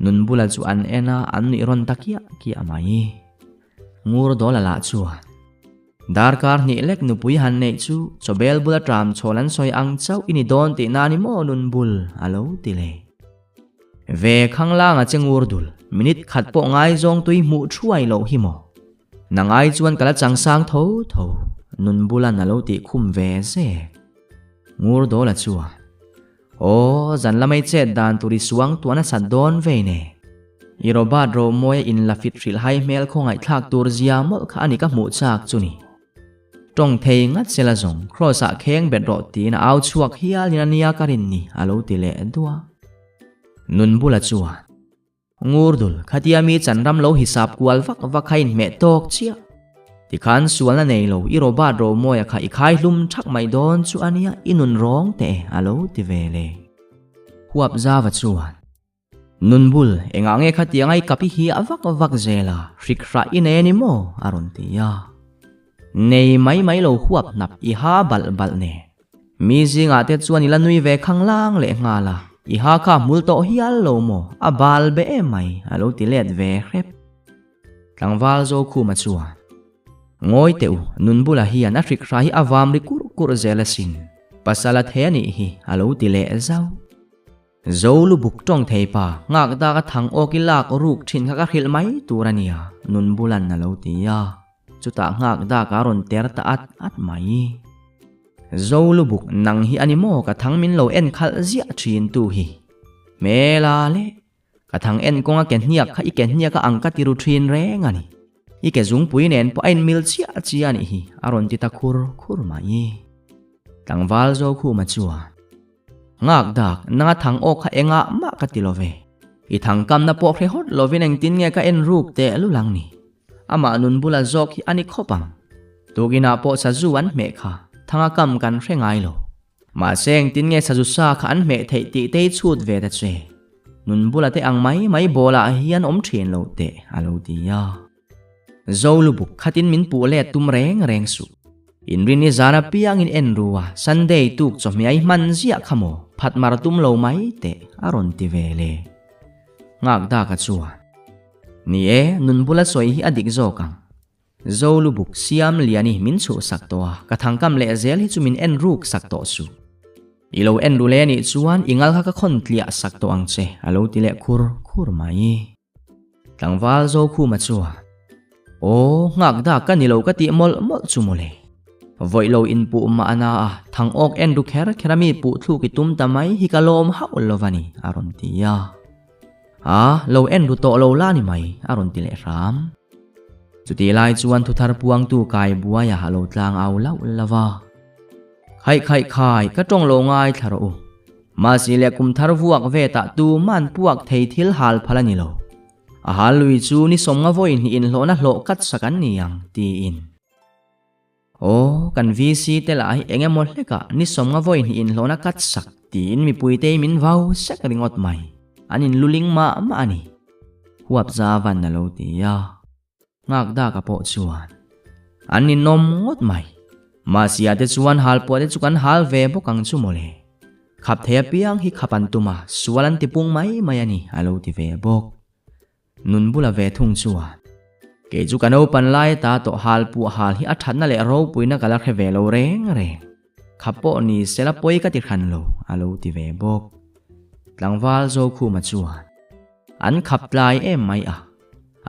Nun bula chu an en a, an nuih rawn ta kiah kiah mai. Ngur Dawla lah chuan, Darkar hnih lek nupui han neih chu chawbel bula tram chhawl an sawi ang chauh i ni dawn tihna a ni maw nun bul a lo ti leh. Ve khanglanga che ngur dul, minute khat pawh ngaizawng tui hmuh thuai loh hi maw? Nang ai chuan ka la chang sang tho tho, nun bulan a lo tih khum ve zek. Ngur Dawla chuan, Aw, zan lamai chet dan tur i suang tuan a sat dawn vei ne. I Robert Romawia in la fit hrilh hai hmel khawngaihthlak tur zia mawlh kha a ni ka hmuh chak chu ni. Tawng thei ngat sela zawng, Kraws ah kheng bet rawh tiin a au chhuak hialin a nia ka rin ni a lo ti leh duah. Nun bula chuan. Ngurdul, khatia mi chan ram lo hisap kual vak vak kha inhmeh tawk chiah. Tikhan sualna nei lo, i Robert Romawia kha i khai hlum thak mai dawn chu a nia, i nun rawng teh e, a lo ti ve le. Huap zava chuan, Nun bul, engah nge khatianga i kap i hiah vak vak zel a, hrik hrah i nei a ni maw? a rawn ti a. Nei mai mai lo huap hnap i ha balh balh nen. Mi zingah te chuan i la nui ve khang lang leh nghal a, i ha kha hmul tawh hial lo maw, a bal be em mai, a lo ti let ve hrep. Tlangval Zokhuma chuan, Ngawi teh u, nun bulah hian a hrik hra hi a vam ri kurh kurh zel asin, pasal a thei a nih hi, a lo ti leh zauh. Zo lubuk tawng thei pa, nghak dak a thang awk i lak ruk thin kha ka hrilh mai tur a nia, nun bulan a lo ti a. Chutah nghak dak a rawn ter ta at at mai. Zo lubuk nang hi a ni maw ka thang min lo en khalh ziah thin tu hi. Hmela le, ka thang en kawnga ke hniak kha i ke hniak a ang ka ti ru thin reng a ni. I ke zungpui nen pawh a inmil chiah chiah a nih hi, a rawn ti ta khur khur mai. Tlangval Zokhuma chuan. Nghak dak, nanga thang awk kha engah mah ka ti lo ve. I thang kamna pawh hre hawt lovin engtin nge ka en ruk teh lulang ni. Amah nun bula zawk hi a ni khawp ang. Tukinah pawh sazu an hmeh kha, thanga kam kan hre ngai lo. Mahse engtin nge sazu sa kha an hmeh theih tih te i chhut ve ta che. Nun bula te ang mai mai bawlah hian awm thin lo teh a lo ti a. Zo lubuk khatin min puh let tum reng reng suh. Inrin i zan apiangin en ru a, Sunday tuk chawhmeh a i hman ziah kha maw, phat mar tum lo mai teh a rawn ti ve le. Nghak daka chuan, Ni e, nun bula sawi hi a dik zawk ang. Zo lubuk siam lian i min chhuhsak tawh a, ka thangkam leh zel hi chu min en ruk sak tawh suh. I lo en ru le anih chuan i ngal kha ka khawn tliah sak tawh ang che, a lo ti leh khur khur mai. Tlangval Zokhuma chuan, Aw, nghak dak ka ni lo ka tih mawlh mawlh chu mawle. Vawih lo inpuh mah a na a, thang awk en ru kher kher a mi puh thluk i tum ta mai hi ka lawm hauh lo va ni, a rawn ti a. A, lo en ru tawh lo la ni mai, a rawn ti leh hram. Chutih lai chuan thuthar puangtu kai buaia a lo tlang au lauh lauh a. Khaih khaih khai, ka tawng lo ngaithla rawh u. Mahse leh kum thar vuak vetah tu man puak thei thil hal phal a ni lo. A hal lui chu ni sawmnga vawi hnih inhlawhna hlawh kat sak an ni ang, tiin. Aw, kan VC te lah hi eng emaw hlekah ni sawmnga vawi hnih inhlawhna kat sak tiin mipuitei min vau sek ringawt mai. An inluling mah mah a ni. Huap zavan a lo ti a. Nghak dak a pawh chuan an ninawm ngawt mai. Mahsia te chuan halpuah te chu kan hal ve bawk ang chu mawle. Khap thei apiang hi khap an tum a, sual an ti pung mai mai a ni a lo ti ve bawk. Nun bula ve thung chuan kei chu ka naupan lai ata tawh halpuah hal hi a thatna leh ropuina ka la hre ve lo reng reng. Khap pawh ni sela pawi ka ti hran lo a lo ti ve bawk. Tlangval Zokhuma chuan an khap tlai em mai a.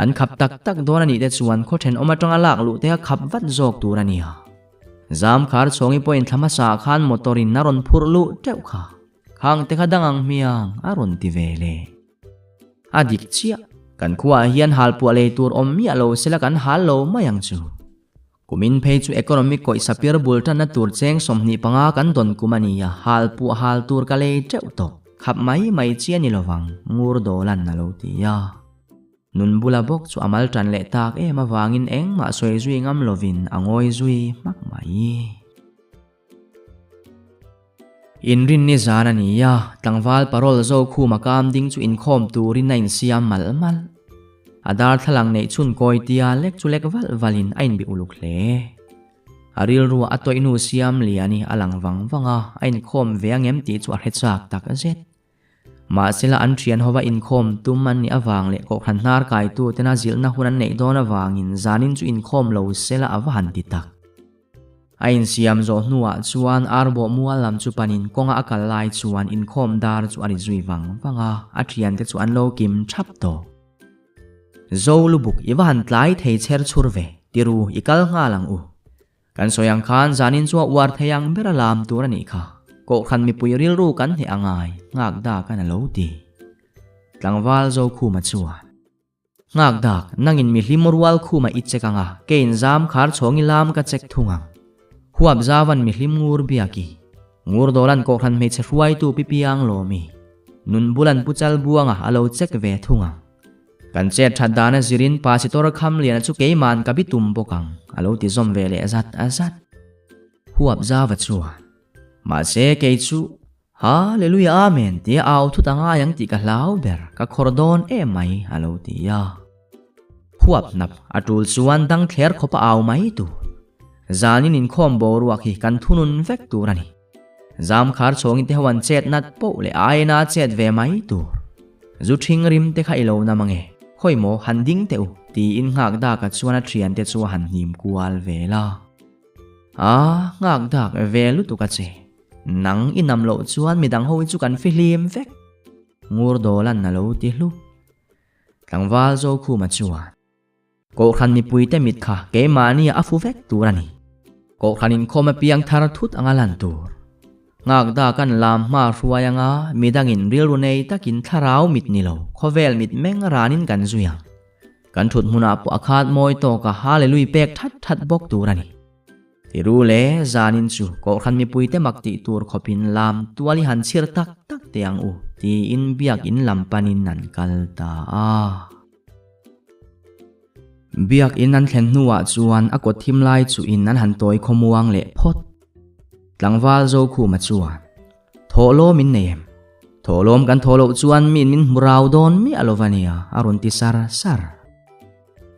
An khap tak tak dawn a nih te chuan khaw thenawm atanga lak luh te a khap vat zawk tur a nia. Zam khar chhawngi pawhin thla hmasa ah khan motor in a rawn phurh luh teuh kha. Khang te kha dang ang hmiang a rawn ti ve le. A dik chiah, kan khuaah hian halpuah lei tur awm miah lo sela kan hal lo mai ang chu. Kumin phei chu economic kawih sapir bul tanna tur cheng 25 kan dawn kum a ni a, hal puah hal tur ka lei teuh tawh. Khap mai mai chi a ni lovang, ngur dawlan a lo ti a. Nun bula bawk chu a mal tan leh tak em avangin engmah sawi zui ngam lovin a ngawi zui hmak mai. Inrinni zan a ni a, tlangval parole Zokhuma kam ding chu inkhawm turin a insiam malh malh. A darthlalang neih chhun kawi tia lek chu lek valh valhin a inbih uluk hle. A rilruah a tawih hnu siam lian hi a lang vang vang a, a inkhawm ve angem tih chu a hre chak tak zet. Mahsela an thian hova inkhawm tum an nih avang leh kohhran hnar kaitu tena zilhna hun an neih dawn avangin zanin chu inkhawm lo sela a va han ti tak. A insiam zawh hnuah chuan arbawh mual lam chu panin kawnga a kal lai chuan inkhawm dar chu a ri zui vang vang a, a thiante chu an lo kim thap tawh. Zo lubuk i va han tlai thei chher chhur ve, tiru i kal nghal ang u. Kan sawi ang khan zanin chu a uar thei ang ber a lam tur a nih kha. Kohhran mipui rilru kan hneh a ngai, nghak dak an a lo ti. Tlangval Zokhuma chuan. Nghak dak, nangin mi hlim rual khuma i check ang a, keiin zam khar chhawng i lam ka check thung ang. Huap zauvan mi hlim ngur biaki. Ngur dawlan kohhran hmeichhe hruaitu pi piang lawmi. Nun bulan pu chal buanga a lo check ve thung ang. Kan chet that dana zirin Pasitor kham liana chu keiman ka bi tum bawk ang, a lo ti zawm ve leh zat zat. Huap zauva chuan, Mahse kei chu Hallelujah Amen tia au thut a ngai ang tih ka hlau ber, ka khawr dawn em mai a lo ti a. Huap hnap a tul chuan dang thler khawp a au mai tur. Zanin inkhawm boruak hi kan thunun vek tur a ni. Zam khar chhawngin te ho an chet nat poh leh aina a chet ve mai tur. Zu thing rim te kha i lo na mange, khawi maw han ding teh u tiin nghak daka chuan a thiante chu a han hnim kual vel a. A nghak dak ve lutuk a che. Nang i nam loh chuan midang ho hi chu kan fihlim vek. Ngur dawlan a lo ti hlu. Tlangval Zokhuma chuan, Kohhran mipuite mit kha keimahnia a fu vek tur a ni. Kohhran inkhawm apiang thar thut anga lan tur. Nghakda kan lam hma hruai anga midangin rilru nei takin thlarau mit ni lo, khawvel mit meng ranin kan zui ang. Kan thut hmunah pawh a khat mawi tawka Hallelui pek that that bawk tur a ni. Tiru le zanin chu Kohhran mipuite mak tih tur khawpin lam tual i han chhir tak tak teh ang u tiin biakin lam panin an kal ta a. Biakin an thlen hnuah chuan a kawt thim lai chuhin an han tawi khawmuang leh phawt. Tlangval Zokhuma chuan, Thawhlawm in nei em? Thawhlawm kan thawh loh chuan miin min hmu rau dawn miah lo va nia a rawn ti sar sar.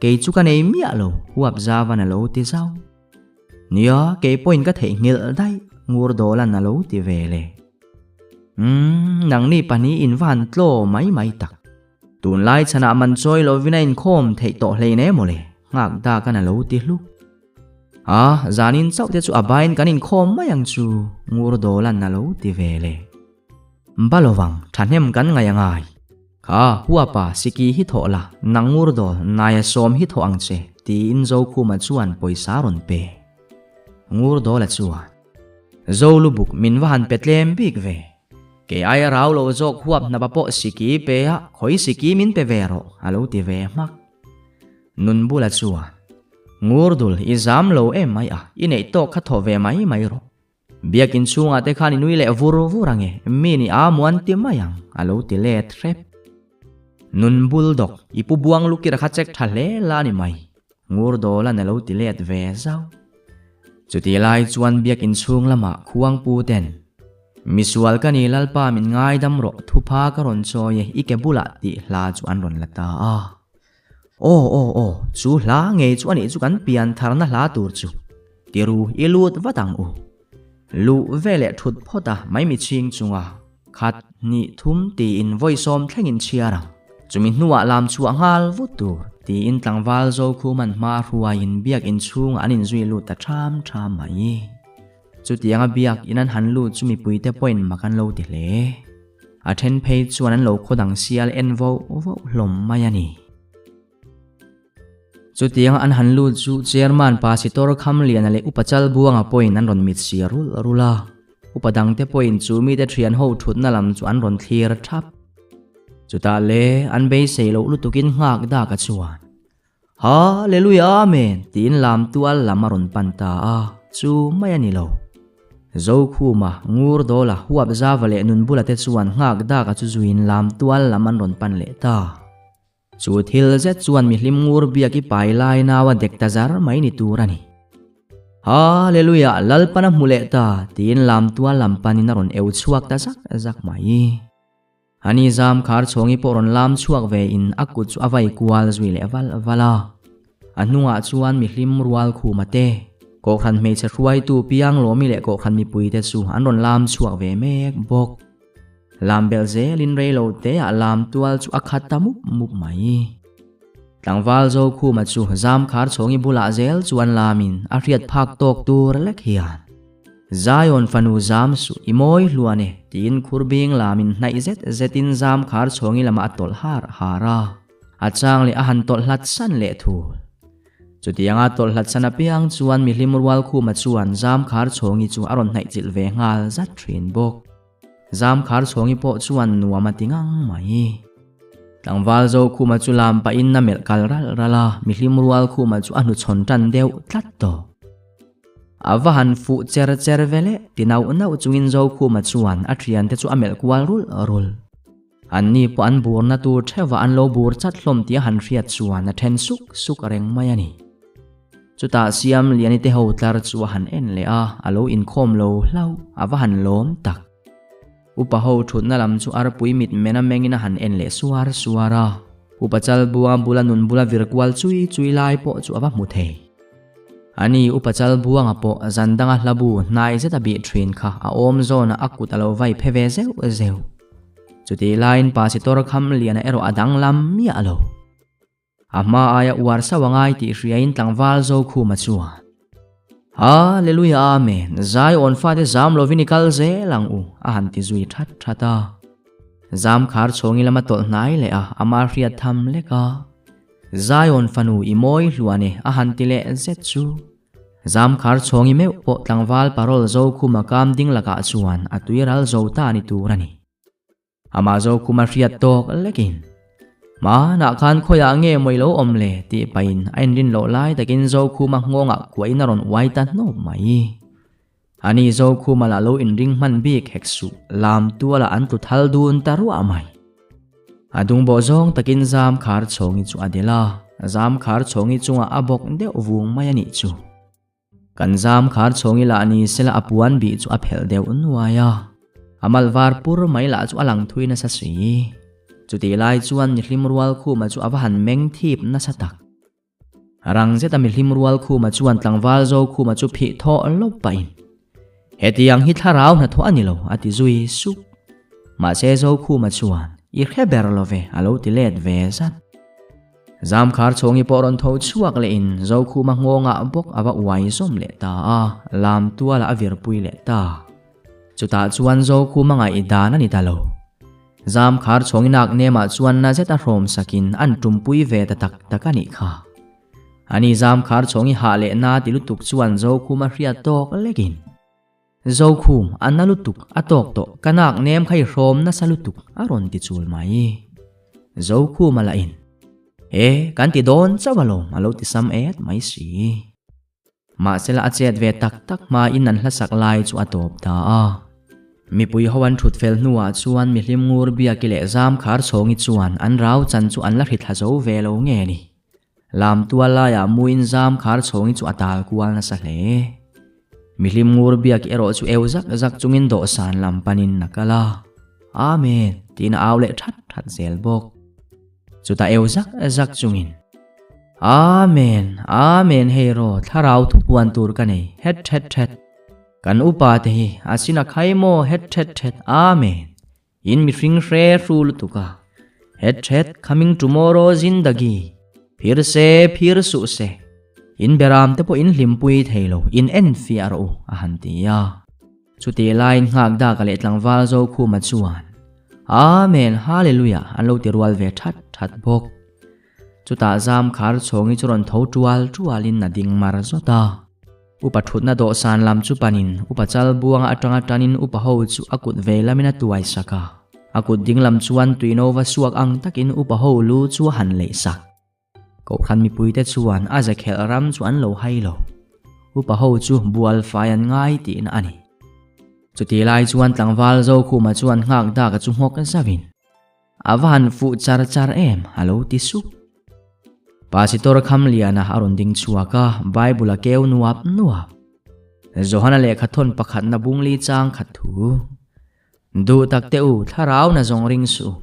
Kei chu ka nei miah lo, huap zavan a lo ti zau. Nia, kei pawhin ka theihnghilh daih, ngur dawlan a lo ti ve le. Umm, nangni pahnih in va han tlaw mai mai tak. Tunlai chhanah man chawi lovin a inkhawm theih tawh hlein em mawle, nghak dakan a lo ti hluk. A, zanin chauh te chu a bain kan inkhawm mai ang chu, ngur dawlan a lo ti ve le. Ba lovang, thahnem kan ngaih a ngai. Kha, huapa, siki hi thawh la, nang ngur dawl, naia sawm hi thawh ang che, tiin Zokhuma chuan pawisa rawn pe. Ngur dawla chuan, Zo lubuk min va han pe tlem bik ve. Kei aia rau lo zawk huap hnapa pawh siki pe a, khawi siki min pe ve rawh, a lo ti ve hmak. Nun bula chuan, Ngur dul, i zam lo em mai a, i neih tawk kha thawh ve mai mai rawh. Biakin chhungah te khan i nui leh vur vur ange, mi ni a muan ti mai ang, a lo ti let hrep. Nun bul dawk, i pu buang lukira kha check tha hle la ni mai, ngur dawlan a lo ti let ve zauh. Chutih lai chuan biakin chhung lamah khuangpu ten, Misual ka ni Lalpa min ngaidam rawh thupha ka rawn chawi e i ke bulah tih hla chu an rawn la ta a. Aw aw aw, chu hla ngei chu anih chu kan pian tharna hla tur chu. Tiru i lut vat ang u. Luh ve leh thut phawt a maimi chhing chunga khat hnih thum tiin vawi sawm thlengin chhiar ang. Chumi hnuah lam chhuah nghal vut tur tiin tlangval Zokhuman hma hruaiin biakin chhungah an inzui lut ta ṭham ṭham mai. Chutianga biak in an han lut chu mipuite pawhin mak an lo ti hle. A then phei chuan an lo khaw dang sial en voh voh hlawm mai a ni. Chutianga an han lut chu Chairman Pasitor Khamliana leh Upa Chalbuanga pawhin an rawn mit sia rulh rulh a. Upa dangte pawhin chu mite thian ho thutna lam chu an rawn thlir thap. Chutah le an beisei loh lutukin nghak dak a chuan. Hallelujah Amen tiin lam tual lam a rawn pan ta a, chu mai a ni lo. Zokhuma, Ngurdawla, Huapzava leh Nunbula te chuan nghak dak a chu zuiin lam tual lam an rawn pan leh ta. Chu thil zet chuan mihlim ngur biak i pai lai nau a dek ta zar mai ni tur a ni. Hallelujah Lalpan a hmu leh ta tiin lam tual lam panin a rawn eu chhuak ta zak zak mai. Ani zam khar chhawngi pawh rawn lam chhuak ve in a kut chu a vai kual zui leh val val a. A hnungah chuan mihlim rual khuma te, Kohhran hmeichhe hruaitu Pianglawmi leh Kohhran mipui te chu an rawn lam chhuak ve mek bawk. Lam belh zelin reilo te ah lam tual chu a khat ta mup mup mai. Tlangval Zokhuma chu zam khar chhawngi bulah zel chuan lamin a hriat phak tawk tur lek hian. Zion fanu zam suh i mawi hluan e, tiin khur bing lamin hnaih zet zetin zam khar chhawngi lamah a tawlh har har a, a chang leh a han tawlh hlat san leh thul. Chutianga tawlh hlat san apiang chuan mihlim rual khuma chuan zam khar chhawngi chu a rawn hnaih chilh ve nghal zat thin bawk. Zam khar chhawngi pawh chuan nuam a ti ngang mai. Tlangval zo khuma chu lam pahin a melh kal ralh ralh a, mihlim rual khuma chu a hnuchhawn tan deuh tlat tawh. A va han fuh cher cher ve le ti nauh nauh chungin Zokhuma chuan a thiante chu a melh kual rulh rulh. Anni pawh an burna tur theuhah an lo bur chat hlawm tih a han hriat chuan a then suk suk reng mai a ni. Chutah Siamliani te ho tlar chu a han en leh a, a lo inkhawm lo hlauh, a va han lawm tak. Upa ho thutna lam chu arpui mit men a mengin a han en leh suar suar a, Upa Chalbuanga bula nun bula vir kual chui chui lai pawh chu a va hmu thei. Ani Upa Chalbuanga pawh zan danga hlabu hnai zet a bih thin kha a awm zawnah a kut a lo vai phe ve zeuh zeuh. Chutih laiin Pasitor Khamliana erawh a danglam miah lo. A hma aia uar sauh a ngai tih hriain tlangval Zokhuma chuan, Hallelujah Amen, zai awn fate zam lovin i kal zel ang u, a han ti zui that that a. Zam khar chhawngi lama tawlh hnai leh a, ama hriat tham lek a. Zion fanu i mawi hluan e, a han ti leh zet chu. Zam khar chhawngi meuh pawh tlangval parol Zokhuma kam ding lakah chuan a tuiral zo ta ni tur a ni. Amah Zokhuma hriat tawk lekin, Hmanah khan khawiah nge mawi lo awm le? tih pahin a inrin loh lai takin Zokhuma nghawngah kuahin a rawn uai ta hnawp mai. Ani Zokhuma lah lo inring hman bik hek suh, lam tualah an tlu thal dun ta ruah mai. A dungbawh zawng takin zam khar chhawngi chu a del a, zam khar chhawngi chungah a bawk deuh vung mai a nih chu. Kan zam khar chhawngi lah ni sela a puan bih chu a phelh deuh nuai a, a mal var pur mai lah chu a lang thui nasa si. Chutih lai chuan mihlim rual khuma chu a va han meng thip nasa tak. Rang zeta mihlim rual khuma chuan tlangval zo khuma chu phih thawh lawp pahin, Hetiang hi thlarau hnathawh a ni lo, a ti zui sup. Mahse Zokhuma chuan, I hre ber lo ve, a lo ti let ve zat. Zamkhar chhawngi pawh rawn tho chhuak lehin Zokhuma nghawngah bawk a va uai zawm leh ta a, lam tualah a virpui leh ta. Chutah chuan Zokhuma ngaihdan a ni ta lo. Zamkhar chhawngi nak nemah chuan na zeta hrawm sakin an tumpui ve ta tak tak a nih kha. Ani Zamkhar chhawngi hah leh na ti lutuk chuan Zokhuma hriat tawk lekin. Zokhum, a na lutuk, a tawk tawh, ka nak nem kha i hrawm nasa lutuk, a rawn ti chul mai. Zokhum a la in. E, kan ti dawn chauh alawm, a lo ti sam et mai si. Mahsela a chet ve tak tak hmain an hlasak lai chu a tawp ta a. Mipui ho an thut fel hnuah chuan mihlim ngur biaki leh zam khar chhawngi chuan an rau chan chu an la hri thla zo ve lo nge ni. Lam tual laiah muin zam khar chhawngi chu a tal kual nasa hle. Mihlim ngur biak erawh chu eu zak zak chungin dawhsan lam panin a kal a, Amen tiin a au leh that that zel bawk. Chutah eu zak zak chungin, Amen, Amen hei raw thlarau thupuan tur ka nei het het het. Kan upa te hi a sin a khai maw het het het Amen. In mihring hre hru lutuk a, het het coming tomorrow zindagi, phir se phir suh se, in beram te pawh in hlimpui thei lo, in en fiah rawh u a han ti a. Chutih laiin nghak dak a leh tlangval Zokhuma chuan, Amen, Hallelujah an lo ti rual ve that that bawk. Chutah zam khar chhawngi chu rawn tho tual tualin a ding mar zawt a. Upa thutna dawhsan lam chu panin upa chal buanga atanga tanin upa ho chu a kut ve lamin a tuai sak a. A kut ding lam chuan tuinova suak ang takin upa ho lu chu a han leih sak. Kohhran mipuite chuan a zakhelh ram chu an lo hai lo. Upa ho chu bual fai an ngai tihna a ni. Chutih lai chuan tlangval Zokhuma chuan nghak dak a chu nghawk zauhin. A va han fuh char char em a lo ti sup. Pasitor Khamliana a rawn ding chhuak a, Bible a keu nuap nuap. Johana lehkha thawn pakhatna bungli chang khat thu. Duh tak teh u, thlarau na zawng ring suh u.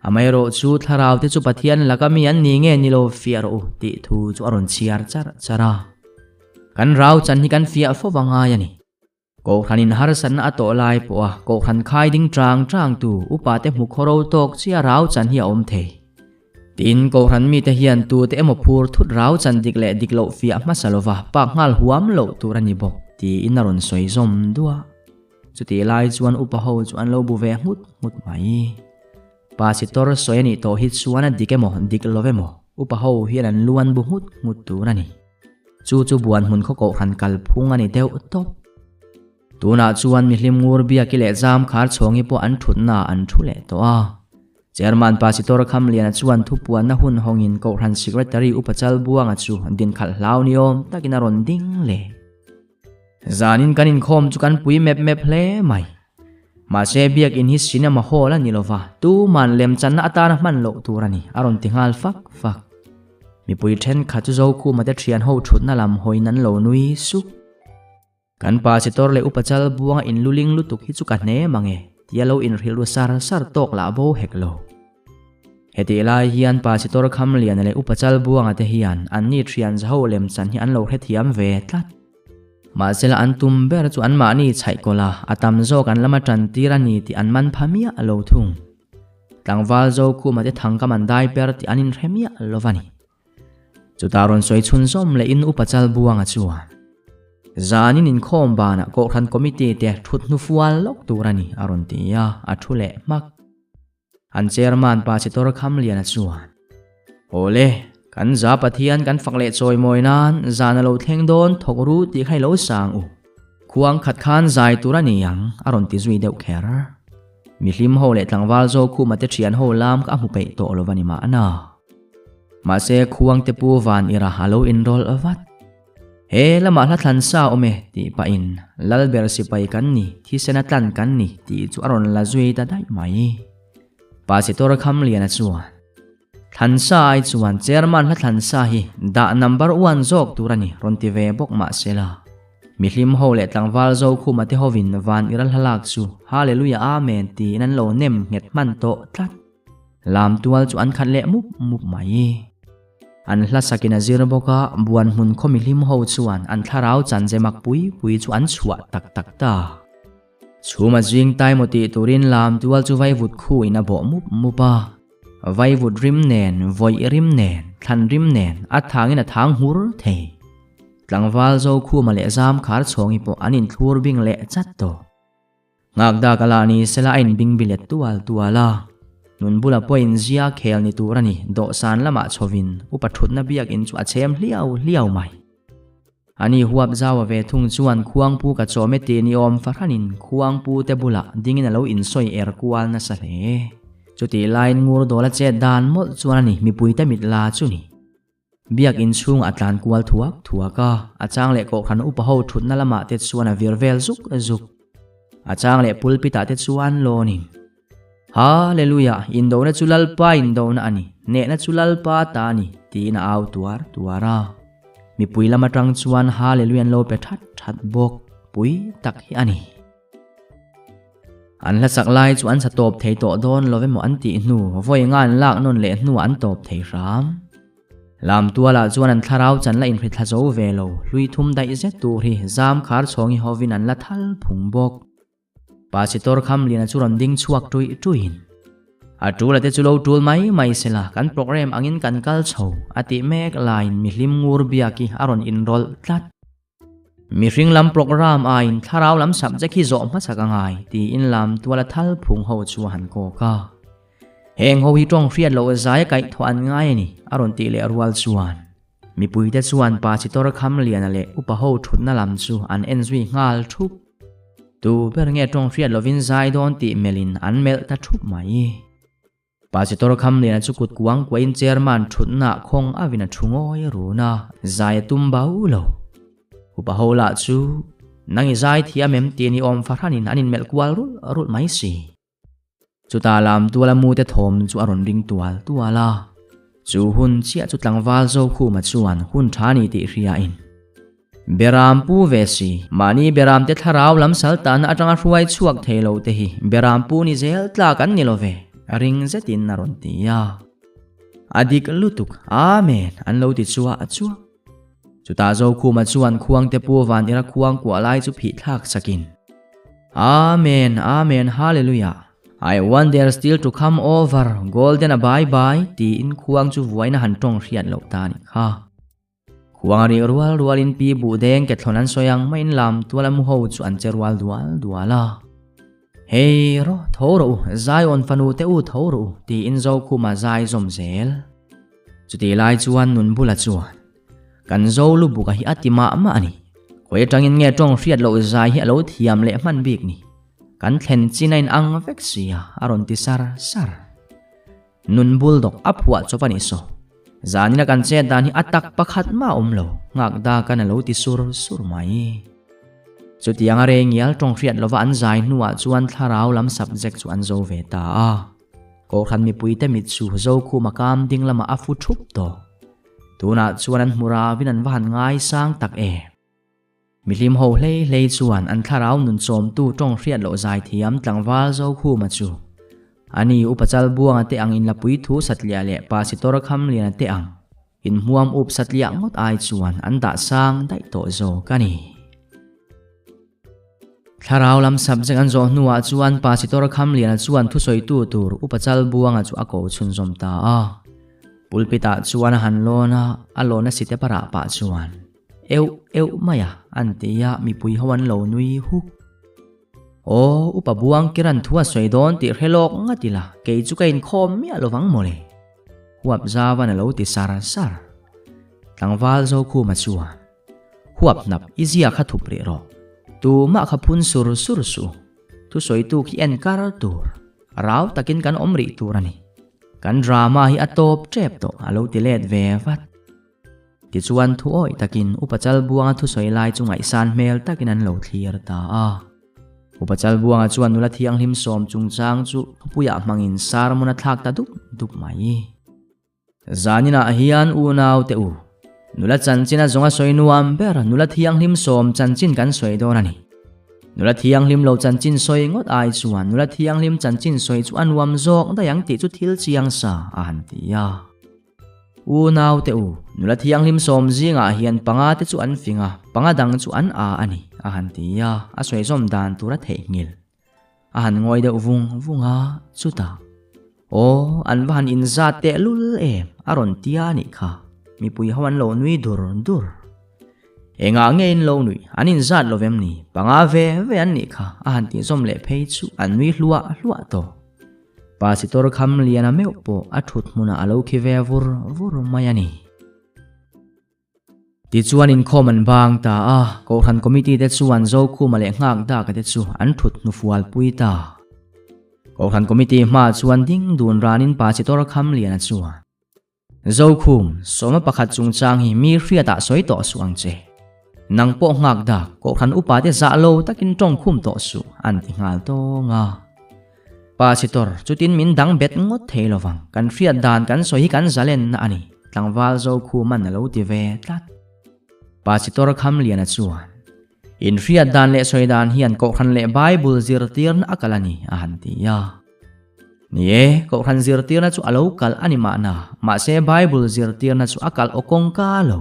Amaherawh chu thlarau te chu Pathian laka mi an ni nge ni lo fiah rawh u tih thu chu a rawn chhiar char char a. Kan rau chan hi kan fiah fo va ngai a ni. Kohhran in harsatna a tawh lai pawha Kohhran khai ding chang changtu upate hmu khawro tawk chiah rau chan hi a awm thei. Tin, Kohhran mite hian tute emaw phur thut rau chan dik leh dik loh fiah hmasa lova pak nghal huam loh tur a ni bawk tiin a rawn sawi zawm duah. Chutih lai chuan upa ho chu an lo bu ve nghut nghut mai. Pasitor sawi a nih tawh hi chuan a dik emaw dik lo emaw upa ho hian an lu an bu nghut nghut tur a ni. Chu chu buan hmun khaw kohhran kal phung a ni deuh tawp. Tunah chuan mihlim ngur biaki leh zam khar chhawngi pawh an thutna an thu leh tawh a. Chairman Pasitor Khamliana chuan thupuanna hun hawngin kohhran Secretary Upa Chalbuanga chu dinkhalh hlau ni awm takin a rawn ding leh. Zanin kan inkhawm chu kan pui mep mep hle mai. Mahse biakin hi cinema hall a ni lova, tuman lemchanna atana hman loh tur a ni, a rawn ti nghal fak fak. Mipui thenkhat chu Zokhuma te thian ho thutna lam hawiin an lo nui sup. Kan Pasitor leh Upa Chalbuanga inluling lutuk hi chu ka hne mang e, tia lo inhrilh ru sar sar tawk lah bo hek lo. Hetih lai hian Pasitor Khamliana leh Upa Chalbuanga te hian anni thian zaho lemchan hi an lo hrethiam ve tlat. Mahsela an tum ber chu anmahni chhaih kawlh a, a tam zawk an lama tantir a ni tih an man pha miah lo thung. Tlangval Zokhuma te thangkam an dai ber tih an inhre miah lo va ni. Chutah rawn sawi chhunzawm lehin Upa Chalbuanga chuan, Zanin inkhawm banah Kohhran Committee te thut hnufual lawk tur a ni, a rawn ti a, a thu leh hmak. An chairman pa Chitor Khamliana chuan, Awle, kan za Pathian kan fak leh chawimawi nan zan a lo thleng dawn thawk ru tih kha i lo sang u. Khuang khat khan zai tur a ni ang, a rawn ti zui deuh kher. Mihlim ho leh tlangval Zokhuma te thian ho lam kha a hmu peih tawh lo va ni mahna. Mahse khuang te pu van ira a lo inrawlh vat. He lamah hla thlan sa awm e tih pahin Lalber sipai kan ni, thisena tlan kan ni tih chu a rawn la zui ta daih mai. Pasitor Khamliana chuan, Thlan sa ai chuan Chairman hla thlan sa hi dah number one zawk tur a ni rawn ti ve bawk mah sela. Mihlim ho leh tlangval Zokhuma te hovin van i ral hla lak chu Hallelujah Amen tiin an lo nem nghet hman tawh tlat. Lam tual chu an khat leh mup mup mai. An hla sakin a zir bawk a, buan hmun khaw mihlim ho chuan an thlarau chanze mak pui pui chu an chhuah tak tak ta. Chhuma zing tai maw tih turin lam tual chu vaivut khu in a bawh mup mup a. Vaivut rim nen, vawih rim nen, thlan rim nen a thangin a thang hmur thei. Tlangval Zokhuma leh Zamkhar chhawngi pawh an inthlur bing leh chat tawh. Nghakdak a lah ni sela a inbing bilet tual tual a, nun bula pawhin zia khel ni tur a ni, dawhsan lamah chhovin upa thutna biakin chu a chhem hliau hliau mai. Ani huap zau a ve thung chuan khuangpu ka chawm e tih ni awm fahranin khuangpu te bulah dingin a lo insawi er kual nasa hle. Chutih laiin ngur dawl a chet dan mawlh chuan a ni mipuite mit la chu ni. Biak inchhung a tlan kual thuak thuak a, a chang leh kohhran upa ho thutna lamah te chuan a vir vel zuk zuk. A chang leh pulpit ah te chuan lawnin, Hallelujah, indona chu Lalpa indona a ni, hnehna chu Lalpa ta a ni, tiin a au tuar tuar a. Mipui lam atang chuan Hallelujah an lo pe that that bawk. pui tak hi a ni. An hla sak lai chu an sa tawp thei tawh dawn lo emaw an tih hnu, vawi nga an lak nawn leh hnuah an tawp thei hram. Lam tualah chuan an thlarau chan la inhri thla zo ve lo, hlui thum daih zet tur hi zam khar chhawngi hovin an la thal phung bawk. Pasitor Khamliana chu rawn ding chhuak ṭuih ṭuihin, A ṭul a te chu lo ṭul mai mai sela, kan programme angin kan kal chho, a tih mek laiin mihlim ngur biaki a rawn inrawlh tlat. Mihring lam programme aiin thlarau lam subject hi zawh hmasak a ngai, tiin lam tuala thal phung ho chu a han kawk a. Heng ho hi ṭawng hriat loh zai a kaihthawh an ngai a ni, a rawn tih leh rual chuan. Mipuite chuan Pasitor Khamliana leh upa ho ṭhutna lam chu an en zui nghal ṭhup. Tu ber nge ṭawng hriat lovin zai dawn tih melhin an melh ta ṭhup mai. Pasitor Khamliana chu kut kuang kuahin chairman ṭhutnaah khawng avin a ṭhu ngawi run a, zai a tum bau lo. Upa ho lah chu nang i zai thiam em tih ni awm fahranin an inmelh kual rulh rulh mai si. Chutah lam tuala mute thawm chu a rawn ring tual tual a, chu hun chiah chu tlangval Zokhuma chuan hun tha ni tih hriain, Beram pu ve si, mahni beramte thlarau lam sal tahna atanga hruai chhuak thei lo te hi beram pu ni zel tlak an ni lo ve, ring zetin a rawn ti a. A dik lutuk, Amen, an lo ti chuah chuah. Chutah Zokhuma chuan khuangte pu van ira khuang kuah lai chu phih thlak sakin, Amen, Amen, Hallelujah, I want there still to come over, Golden a bye bye, tiin khuang chu vuaina han tawng hriat loh ta a nih kha. Khuang a rih rual rualin pi buh deng ke thlawn an sawi ang maiin lam tual a mu ho chu an che rual dual dual a. Hei rawh, tho rawh u, Zion fanu te u tho rawh u, tiin Zokhuma zai zawm zel. Chutih lai chuan nun bula chuan, Kan zo lubuka hi a ti mah mah a ni. Khawi atangin nge tawng hriat loh zai hi a lo thiam leh hman bik ni. Kan thlen chin a inang vek sia, a rawn ti sar sar. Nun bul dawk a phuah chawp a nih saw. Zanina kan chet dan hi a tak pakhat mah a awm lo, nghak dakan a lo ti sur sur mai. Chutiang a rei ngial tawng hriat lova an zai hnuah chuan thlarau lam subject chu an zo ve ta a. Kohhran mipuite mit chu Zokhuma kam ding lamah a fu thup tawh. Tunah chuan an hmu ravin an va han ngaisang tak e. Mihlim ho hlei hlei chuan an thlarau nun chawmtu tawng hriat loh zaithiam tlangval Zokhuma chu ani Upa Chalbuanga te ang inlapui thu satliah leh Pasitor Khamliana te ang inhmuam up satliah ngawt ai chuan an dah sang daih tawh zawk a ni. Thlarau lam subject an zawh hnuah chuan Pasitor Khamliana chuan thusawitu tur Upa Chalbuanga chu a ko chhunzawm ta a. Pulpit-ah chuan a han lawn a, a lawna site parah pah chuan, Euh, euh mai a, an ti a, mipui ho an lo nui huk. Aw, Upa Buang Kiran thu a sawi dawn tih hre lawk ngat ila, kei chu ka inkhawm miah lovang mawle. Huap Zavan a lo ti sar sar. Tlangval Zokhuma chuan. Huap hnap i zia kha thup rih rawh. Tumah kha phun sur sur suh. Thusawitu khi en kar tur. Rau takin kan awm rih tur a ni. Kan drama hi a tawp tep tawh a lo ti let ve vat. Tichuan thu awih takin Upa Chalbuanga thusawi lai chu ngaihsan hmel takin an lo thlir ta a. Upa Chalbuanga chuan nula thianghlim sawm chungchang chu thupuiah hmangin sermon a thlak ta dup dup mai. Zaninah hian unau te u, nula chanchin a zawnga sawi nuam ber nula thianghlim sawm chanchin kan sawi dawn a ni. Nula thianghlim lo chanchin sawi ngawt ai chuan nula thianghlim chanchin sawi chu a nuam zawk daih ang tih chu thil chiang sa a han ti a. Unau te u, nula thianghlim sawm zingah hian panga te chu an fing a, panga dang chu an a a ni a han ti a, a sawi zawm dan tur a theihnghilh. A han ngawi deuh vung vung a, chutah, Aw, an va han inzat tehlul em, a rawn tia a nih kha, mipui ho an lo nui dur dur. Engah nge in lo nuih, an inzat lo vem ni, panga ve ve an nih kha, a han tih zawm leh phei chu an nui hluah hluah tawh. Pasitor Khamliana meuh pawh a thut hmunah a lo khi ve vur vur mai a ni. Tichuan inkhawm an bang ta a, Kohhran Committee te chuan Zokhuma leh Nghakdaka te chu an thut hnufual pui ta. Kohhran Committee hmaah chuan ding dun ranin Pasitor Khamliana chuan, Zokhum, sawma pakhat chungchang hi mi hriatah sawi tawh suh ang che. Nang pawh Nghakdak, Kohhran upa te zah lo takin tawngkhum tawh suh, an ti nghal tawng a. Pasitor, chutin min dang bet ngawt thei lovang, kan hriat dan kan sawi hi kan zalenna a ni, tlangval Zokhuman a lo ti ve tlat. Pasitor Khamliana chuan, Inhriat dan leh sawi dan hian Kohhran leh Bible zirtirna a kal a ni, a han ti a. Ni e, Kohhran zirtirna chu a lo kal a ni mahna, mahse Bible zirtirna chu a kal aw kawngka lo.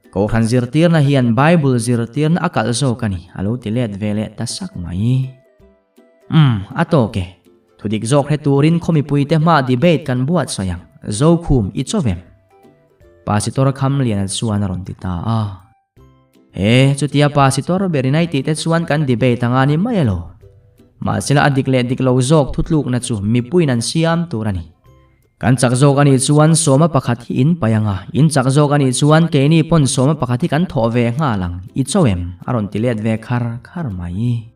Kohhran zirtirna hian Bible zirtirna a kalh zawk a ni, a lo ti let ve leh ta sak mai. Umm, a tawk e. Thudik zawk hre turin khaw mipuite hma debate kan buatsaih ang, Zokhum i chawvem? Pasitor Khamliana chuan a rawn ti ta a. E, chutia Pasitor berin ai tih te chuan kan debate anga ni mai elo. Mahsela a dik leh dik lo zawk thutlukna chu mipuiin an siam tur a ni. Kan chak zawk a nih chuan sawma pakhat hi in paih anga, in chak zawk a nih chuan keini pawn sawma pakhat hi kan thawh ve nghal ang, i cho em? a rawn ti let ve khar khar mai.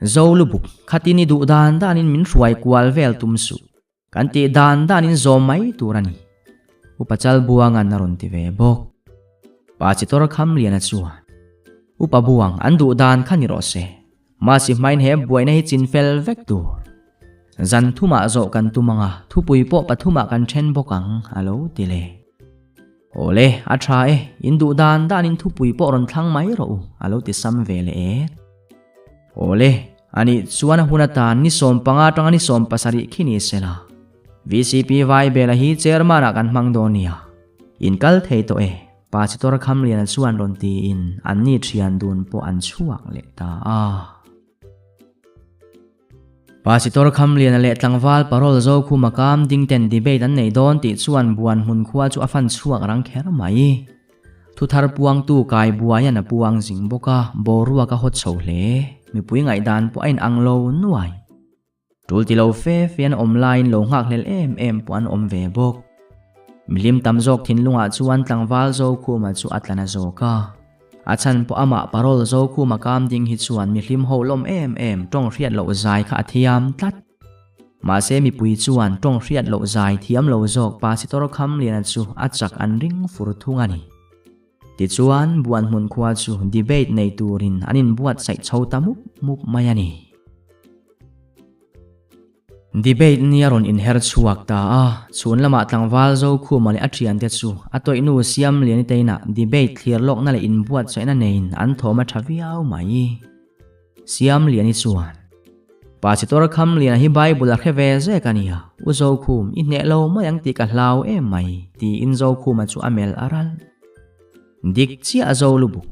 Zo lubuk, khatin i duh dan danin min hruai kual vel tum suh. Kan tih dan danin zawm mai tur a ni. Upa Chalbuanga'n a rawn ti ve bawk. Pa Chitor Khamliana chuan, Upa Buang, an duh dan kha ni rawh se. Mahse hmain he buaina hi chin fel vek tur. Zan thumah zawh kan tum ang a, thupui pawh pathumah kan then bawk ang, a lo ti leh. Awle, a tha e, in duh dan danin thupui pawh rawn thlang mai rawh u, a lo ti sam ve leh et. Awle, anih chuan a hun atan ni 15 atanga ni 70 khi ni sela. VCP Vaibela hi chairman ah kan hmang dawn nia. In kal thei tawh e, Pastor Khamliana chuan rawn tiin anni thian dun pawh an chhuak leh ta a. Pastor Khamliana leh tlangval parole Zokhuma kam ding ten debate an nei dawn tih chuan buan hmun khua chu a fan chhuak rang kher mai. Thuthar puangtu kai buaian a puang zing bawk a, boruak a hawt chho hle. Mipui ngaihdan pawh a inang lo nuai. Tul ti lo fe fe an awm laiin lo nghakhlel em em pawh an awm ve bawk. Milim tam zawk thinlungah chuan tlangval Zokhuma chu a tla na zawk a. A chhan pawh amah parole Zokhuma kam ding hi chuan mihlim ho lawm em em tawng hriat loh zai kha a thiam tlat. Mahse mipui chuan tawng hriat loh zai thiam lo zawk Pastor Khamliana chu a chak an ring fur thung a ni. Tichuan, Buanhmun khua chu debate nei turin an inbuatsaih chho ta mup mup mai a ni. Debate ni a rawn inher chhuak ta a, chhun lamah tlangval Zokhuma leh a thiante chu a tawihnu Siamliani teinah debate thlir lawkna leh inbuatsaihna neiin an thawm a tha viau mai. Siamliani chuan, Pastor Khamliana hi Bible a hre ve zek a nia, U Zokhum, i hneh lo mai ang tih ka hlau em mai, tiin Zokhuma chu a melh a ral. Dik chiah a zo lubuk.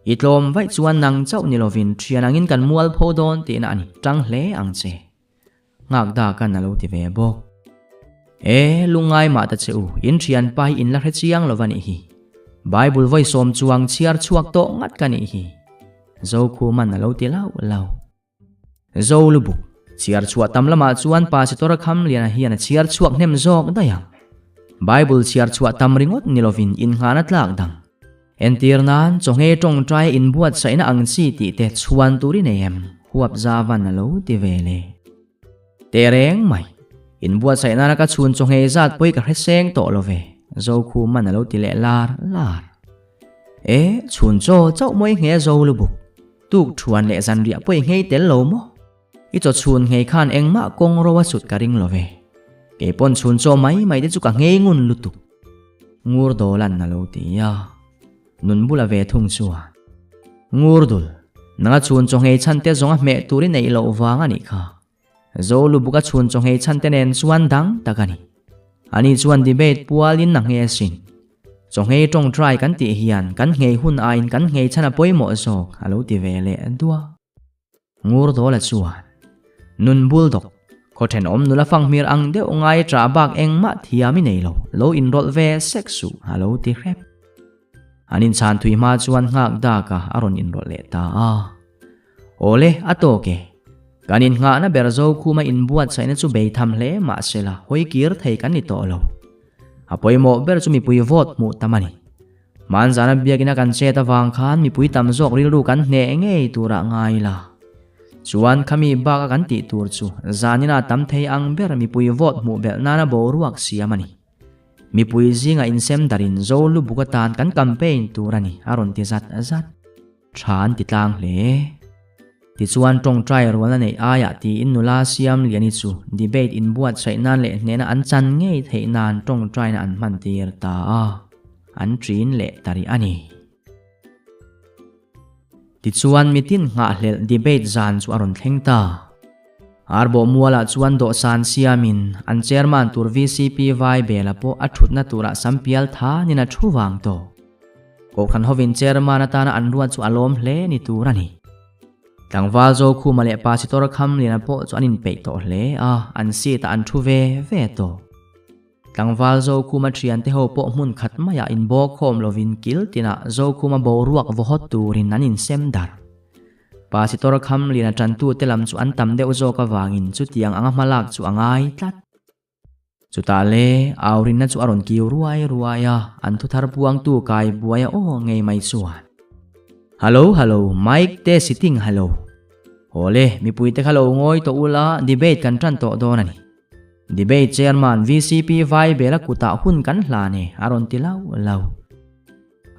I tlawm vaih chuan nang chauh ni lovin thian angin kan mualpho dawn tihna a ni, tang hle ang che. Nghak dakan a lo ti ve bawk. E, lungngai mah ta che u, in thianpa hi in la hre chiang lo va nih hi. Bible vawi sawm chuang chhiar chhuak tawh ngat ka nih hi. Zokhuman a lo ti lauh lauh. Zo lubuk, chhiar chhuah tam lamah chuan Pastor Khamliana hian a chhiar chhuak hnem zawk daih ang. Bible chhiar chhuah tam ringawt ni lovin innghahna tlak dang. Entir nan, chawngei tawngtai inbuatsaihna ang chi tih te chhuan tur i nei em? Huap za van a lo ti ve le. Teh reng mai. Inbuatsaih nana ka chhun chawngei zat pawh hi ka hre seng tawh lo ve, Zokhuman a lo ti leh lar lar. E, chhun chaw chauh mawi nghe zo lubuk. Tuk thuan leh zanriah pawh i nghei tel lo maw? I chaw chhun nghei khan engmah kawng ro a sut ka ring lo ve. Kei pawn chhun chaw mai mai te chu ka nghei ngun lutuk. Ngur dawlan a lo ti a. Nun bula ve thung chuan. Ngur dul, nanga chhun chaw nghei chhan te zawng a hmeh tur i neih loh vang a nih kha. Zo lubuk a chhun chaw nghei chhan te nen chuan dang tak a ni. Ani chuan debate pualin a nghe asin. Chaw nghei tawngtai kan tih hian kan nghei hun aiin kan nghei chhan a pawimawh zawk a lo ti ve leh duah. Ngurdawla chuan, Nun Bulldog, khaw thenawm nula fanghmir ang deuh ngai ṭah bak engmah thiam i nei lo, lo inrawlh ve sek suh, a lo ti hrep. An inchhan thui hma chuan nghak daka a rawn inrawlh leh ta a. Awle, a tawk e. Kan innghahna ber Zokhuma inbuatsaihna chu beitham hle mah sela hawi kir thei kan ni tawh lo. A pawimawh ber chu mipui vote hmuh tam a ni. Hmanzana biakina kan chet avang khan mipui tam zawk rilru kan hneh ngei turah ngai la. Chuan khami baka kan tih tur chu zanina tam thei ang ber mipui vote hmuh belh nana boruak siam a ni. Mipui zinga insem darin Zo lubuk atan kan campaign tur a ni a rawn ti zat zat. Tha an ti tlang hle. Tichuan tawngtai rualna neih aiah tiin nula Siam Liani chu debate inbuatsaih nan leh hnehna an chan ngei theih nan tawngtaina an hman tir ta a, an ṭin leh ta rih a ni. Tichuan mitin nghahhlelh debate zan chu a rawn thleng ta. Arbawh mualah chuan dawhsan siamin an chairman tur vcp vai bela pawh a thutna turah sampial thanin a thu vang tawh. Kohhran hovin chairman atana an ruat chu a lawm hle ni tur a ni. Tlangval Zokhuma leh Pasitor Khamliana pawh chu an inpeih tawh hle a, an seat ah an thu ve ve tawh. Tlangval Zokhuma thiante ho pawh hmun khat maiah inbawkkhawm lovin kil tinah Zokhuma boruak vaw hawt turin an insem darh. Pasitor Khamliana tantute lam chu an tam deuh zawk avangin chutiang anga hmalak chu a ngai tlat. Chutah le, Aurinna chu a rawn kiu ruai ruai a, an thuthar puangtu kai buai a aw ngei mai chuan. Hallo, hallo, Mike te sitting hallo. Haw le, mipuite kha lo ngawi tawh ula, debate kan tan tawh dawn a ni. Debate chairman vcp Vaibela kutah hun kan hlan e, a rawn ti lau lau.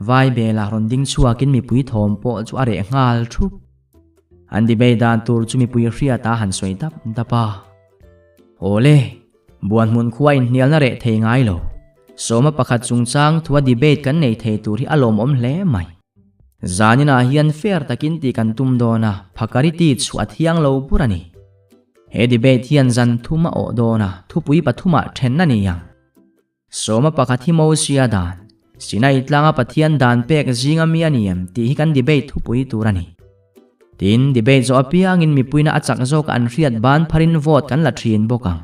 Vaibela rawn ding chhuakin mipui thawm pawh chu a reh nghal thup. An debate dan tur chu mipui hriat a han sawi dap dap a. Awle, buan hmun khua inhnialna reh thei ngai lo. Sawma pakhat chungchang thua debate kan nei thei tur hi a lawmawm hle mai. Zaninah hian fair takin tih kan tum dawn a, phakariti chhuah a thiang lo bur a ni. He debate hian zan thum a awh dawn a, thupui pathumah then a ni ang. Sawma pakhat hi Mosia dan, Sinai tlanga Pathian dan pek zinga mi a ni em tih hi kan debate thupui tur a ni. Tin, debate zawh apiangin mipuina a chak zawk an hriat ban pharin vote kan la thin bawk ang.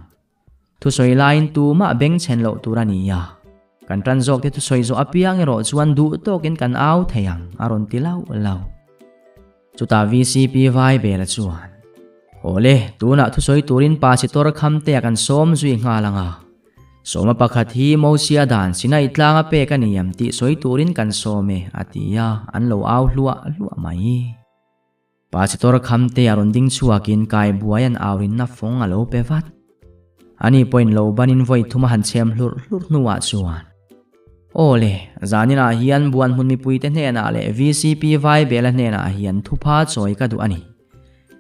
Thusawi laiin tumah bengchhen loh tur a ni a. Kan tan zawkte thusawi zawh apiang erawh chuan duh tawkin kan au thei ang, a rawn ti lauh lauh. Chutah vcp vai bela chuan, Awle, tunah thusawi turin Pasitor Khamtea kan sawm zui nghal ang a. Sawma pakhat hi Mosia dan Sinai tlanga pek a ni em tih sawi turin kan sawm e, a ti a, an lo au hluah hluah mai. Pasitor Khamtea rawn ding chhuakin kai buai an aurinna fawng a lo pe vat. Ani pawhin lo banin vawi thum a han chhem hlurh hlurh hnuah chuan, Aw le, zaninah hian Buanhmun mipuite hnenah leh vcp Vaibela hnenah hian thupha chawi ka duh a ni.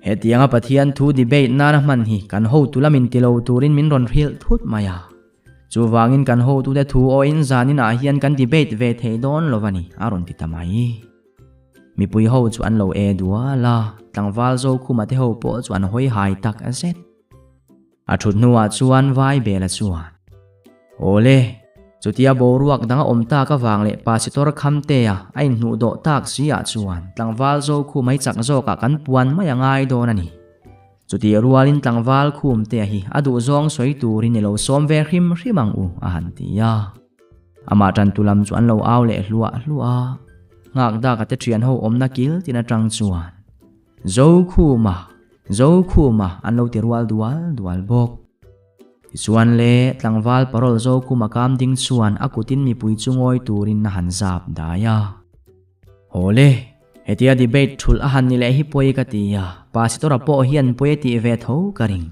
Hetianga Pathian thu debate nana hman hi kan hotu lamin ti lo turin min rawn hrilh thut mai a. Chuvangin kan hotute thu awhin zaninah hian kan debate ve thei dawn lo a ni, a rawn ti ta mai. Mipui ho chu an lo e dual a, tlangval Zokhuma te ho pawh chu an hawi hai tak zet. A thut hnuah chuan Vaibela chuan, Awle, chutia boruak dang a awm tak avang leh Pasitor Khamtea a inhnuh dawh tak si ah chuan tlangval zo khu mai chak zawkah kan puan mai a ngai dawn a ni. Chutih rualin tlangval Khumtea hi a duhzawng sawi turin i lo sawm ve hrim hrim ang u, a han ti a. Amah tantu lam chu an lo au leh hluah hluah a, nghak daka te thian ho awmna kil tin atang chuan, Zokhuma! Zokhuma! an lo ti rual dual dual bawk. Tichuan le, tlangval parol Zokhuma kam ding chuan a kutin mipui chu ngawi turin a han zap dai a. Haw le, hetia debate thulh a han ni leh hi pawi ka ti a, Pasitora pawh hian pawi a tih ve tho ka ring.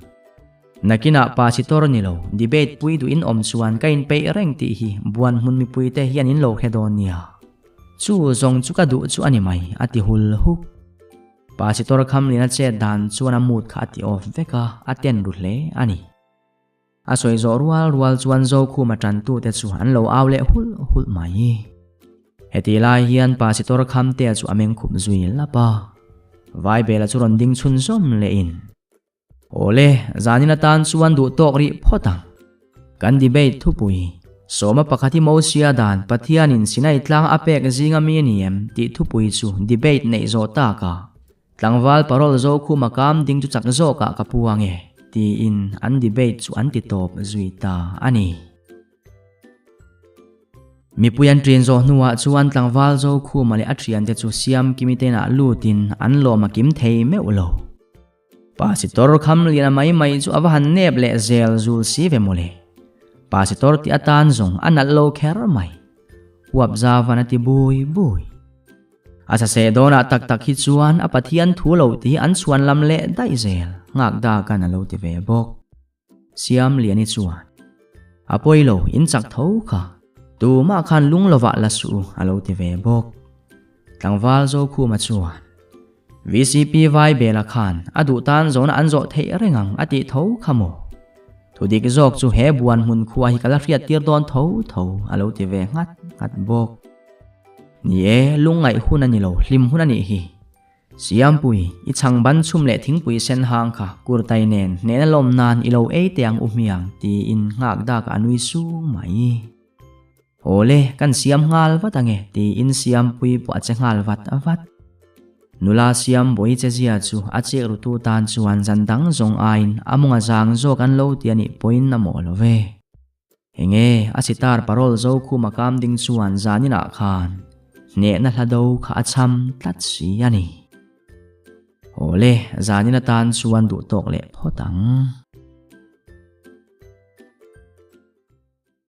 Nakinah Pasitor ni lo, debate pui duhin awm chuan ka inpeih reng tih hi Buanhmun mipuite hian in lo hre dawn nia. Chu zawng chu ka duh chu a ni mai, a ti hul huk. Pasitor Khamlina chet dan chuan a mood kha a ti off vek a, a ten ru hle a ni. A sawi zawh rual rual chuan Zokhuma tantute chu an lo au leh hulh hulh mai. Hetih lai hian Pasitor Khamtea chu a meng khup zui lap a, Vaibela chu rawn ding chhunzawm lehin, Awle, zanin atan chuan duh tawk rih phawt ang. Kan debate thupui, Sawma pakhat hi Mosia dan Pathianin Sinai tlang a pek zinga mi a ni em tih thupui chu debate neih zawh tak a, tlangval parol Zokhuma kam ding chu chak zawkah ka pu ang e, tiin an debate chu an ti tawp zui ta a ni. Mipui an ṭin zawh hnuah chuan tlangval Zokhuma leh a ṭhiante chu Siamkimi te inah lutin an lawm a kim thei meuh lo. Pasitor Khamliana mai mai chu a va han nep leh zel zul si ve mawle. Pasitor tih atan zawng a nalh lo kher mai. Huap zavan a ti bui bui. A saseh dawnah tak tak hi chuan a Pathian thu lo tih an chhuan lam leh daih zel, nghak dakan a lo ti ve bawk. Siamliani chuan, A pawi lo, in chak tho kha. Tumah khan lung lovah la suh u, a lo ti ve bawk. Tlangval Zokhuma chuan, VCP Vaibela khan a duh tan zawhna an zawh theih reng ang a tih tho kha maw? Thudik zawk chu he buan hmun khua hi ka la hriat tir dawn tho tho, a lo ti ve nghat nghat bawk. Ni e, lungngaih hun a ni lo, hlim hun a nih hi. Siampui, i chhang ban chhum leh thingpui sen hang kha kurtai nen hnehna lawm nan i lo ei teh ang u hmiang tiin nghak dak a nui sung mai. Awle, kan siam nghal vat ange tiin Siampui pawh a che nghal vat vat. Nula siam bawi che zia chu a chik rutu tan chuan zan dang zawng aiin a mawnga zang zawk an lo ti a nih pawhin a mawh lo ve. Enge a sitar parol zo khum a kam ding chuan zaninah khan hnehna hla do kha a cham tlat si a ni. Awle, zanin atan chuan duh tawk leh phawt ang.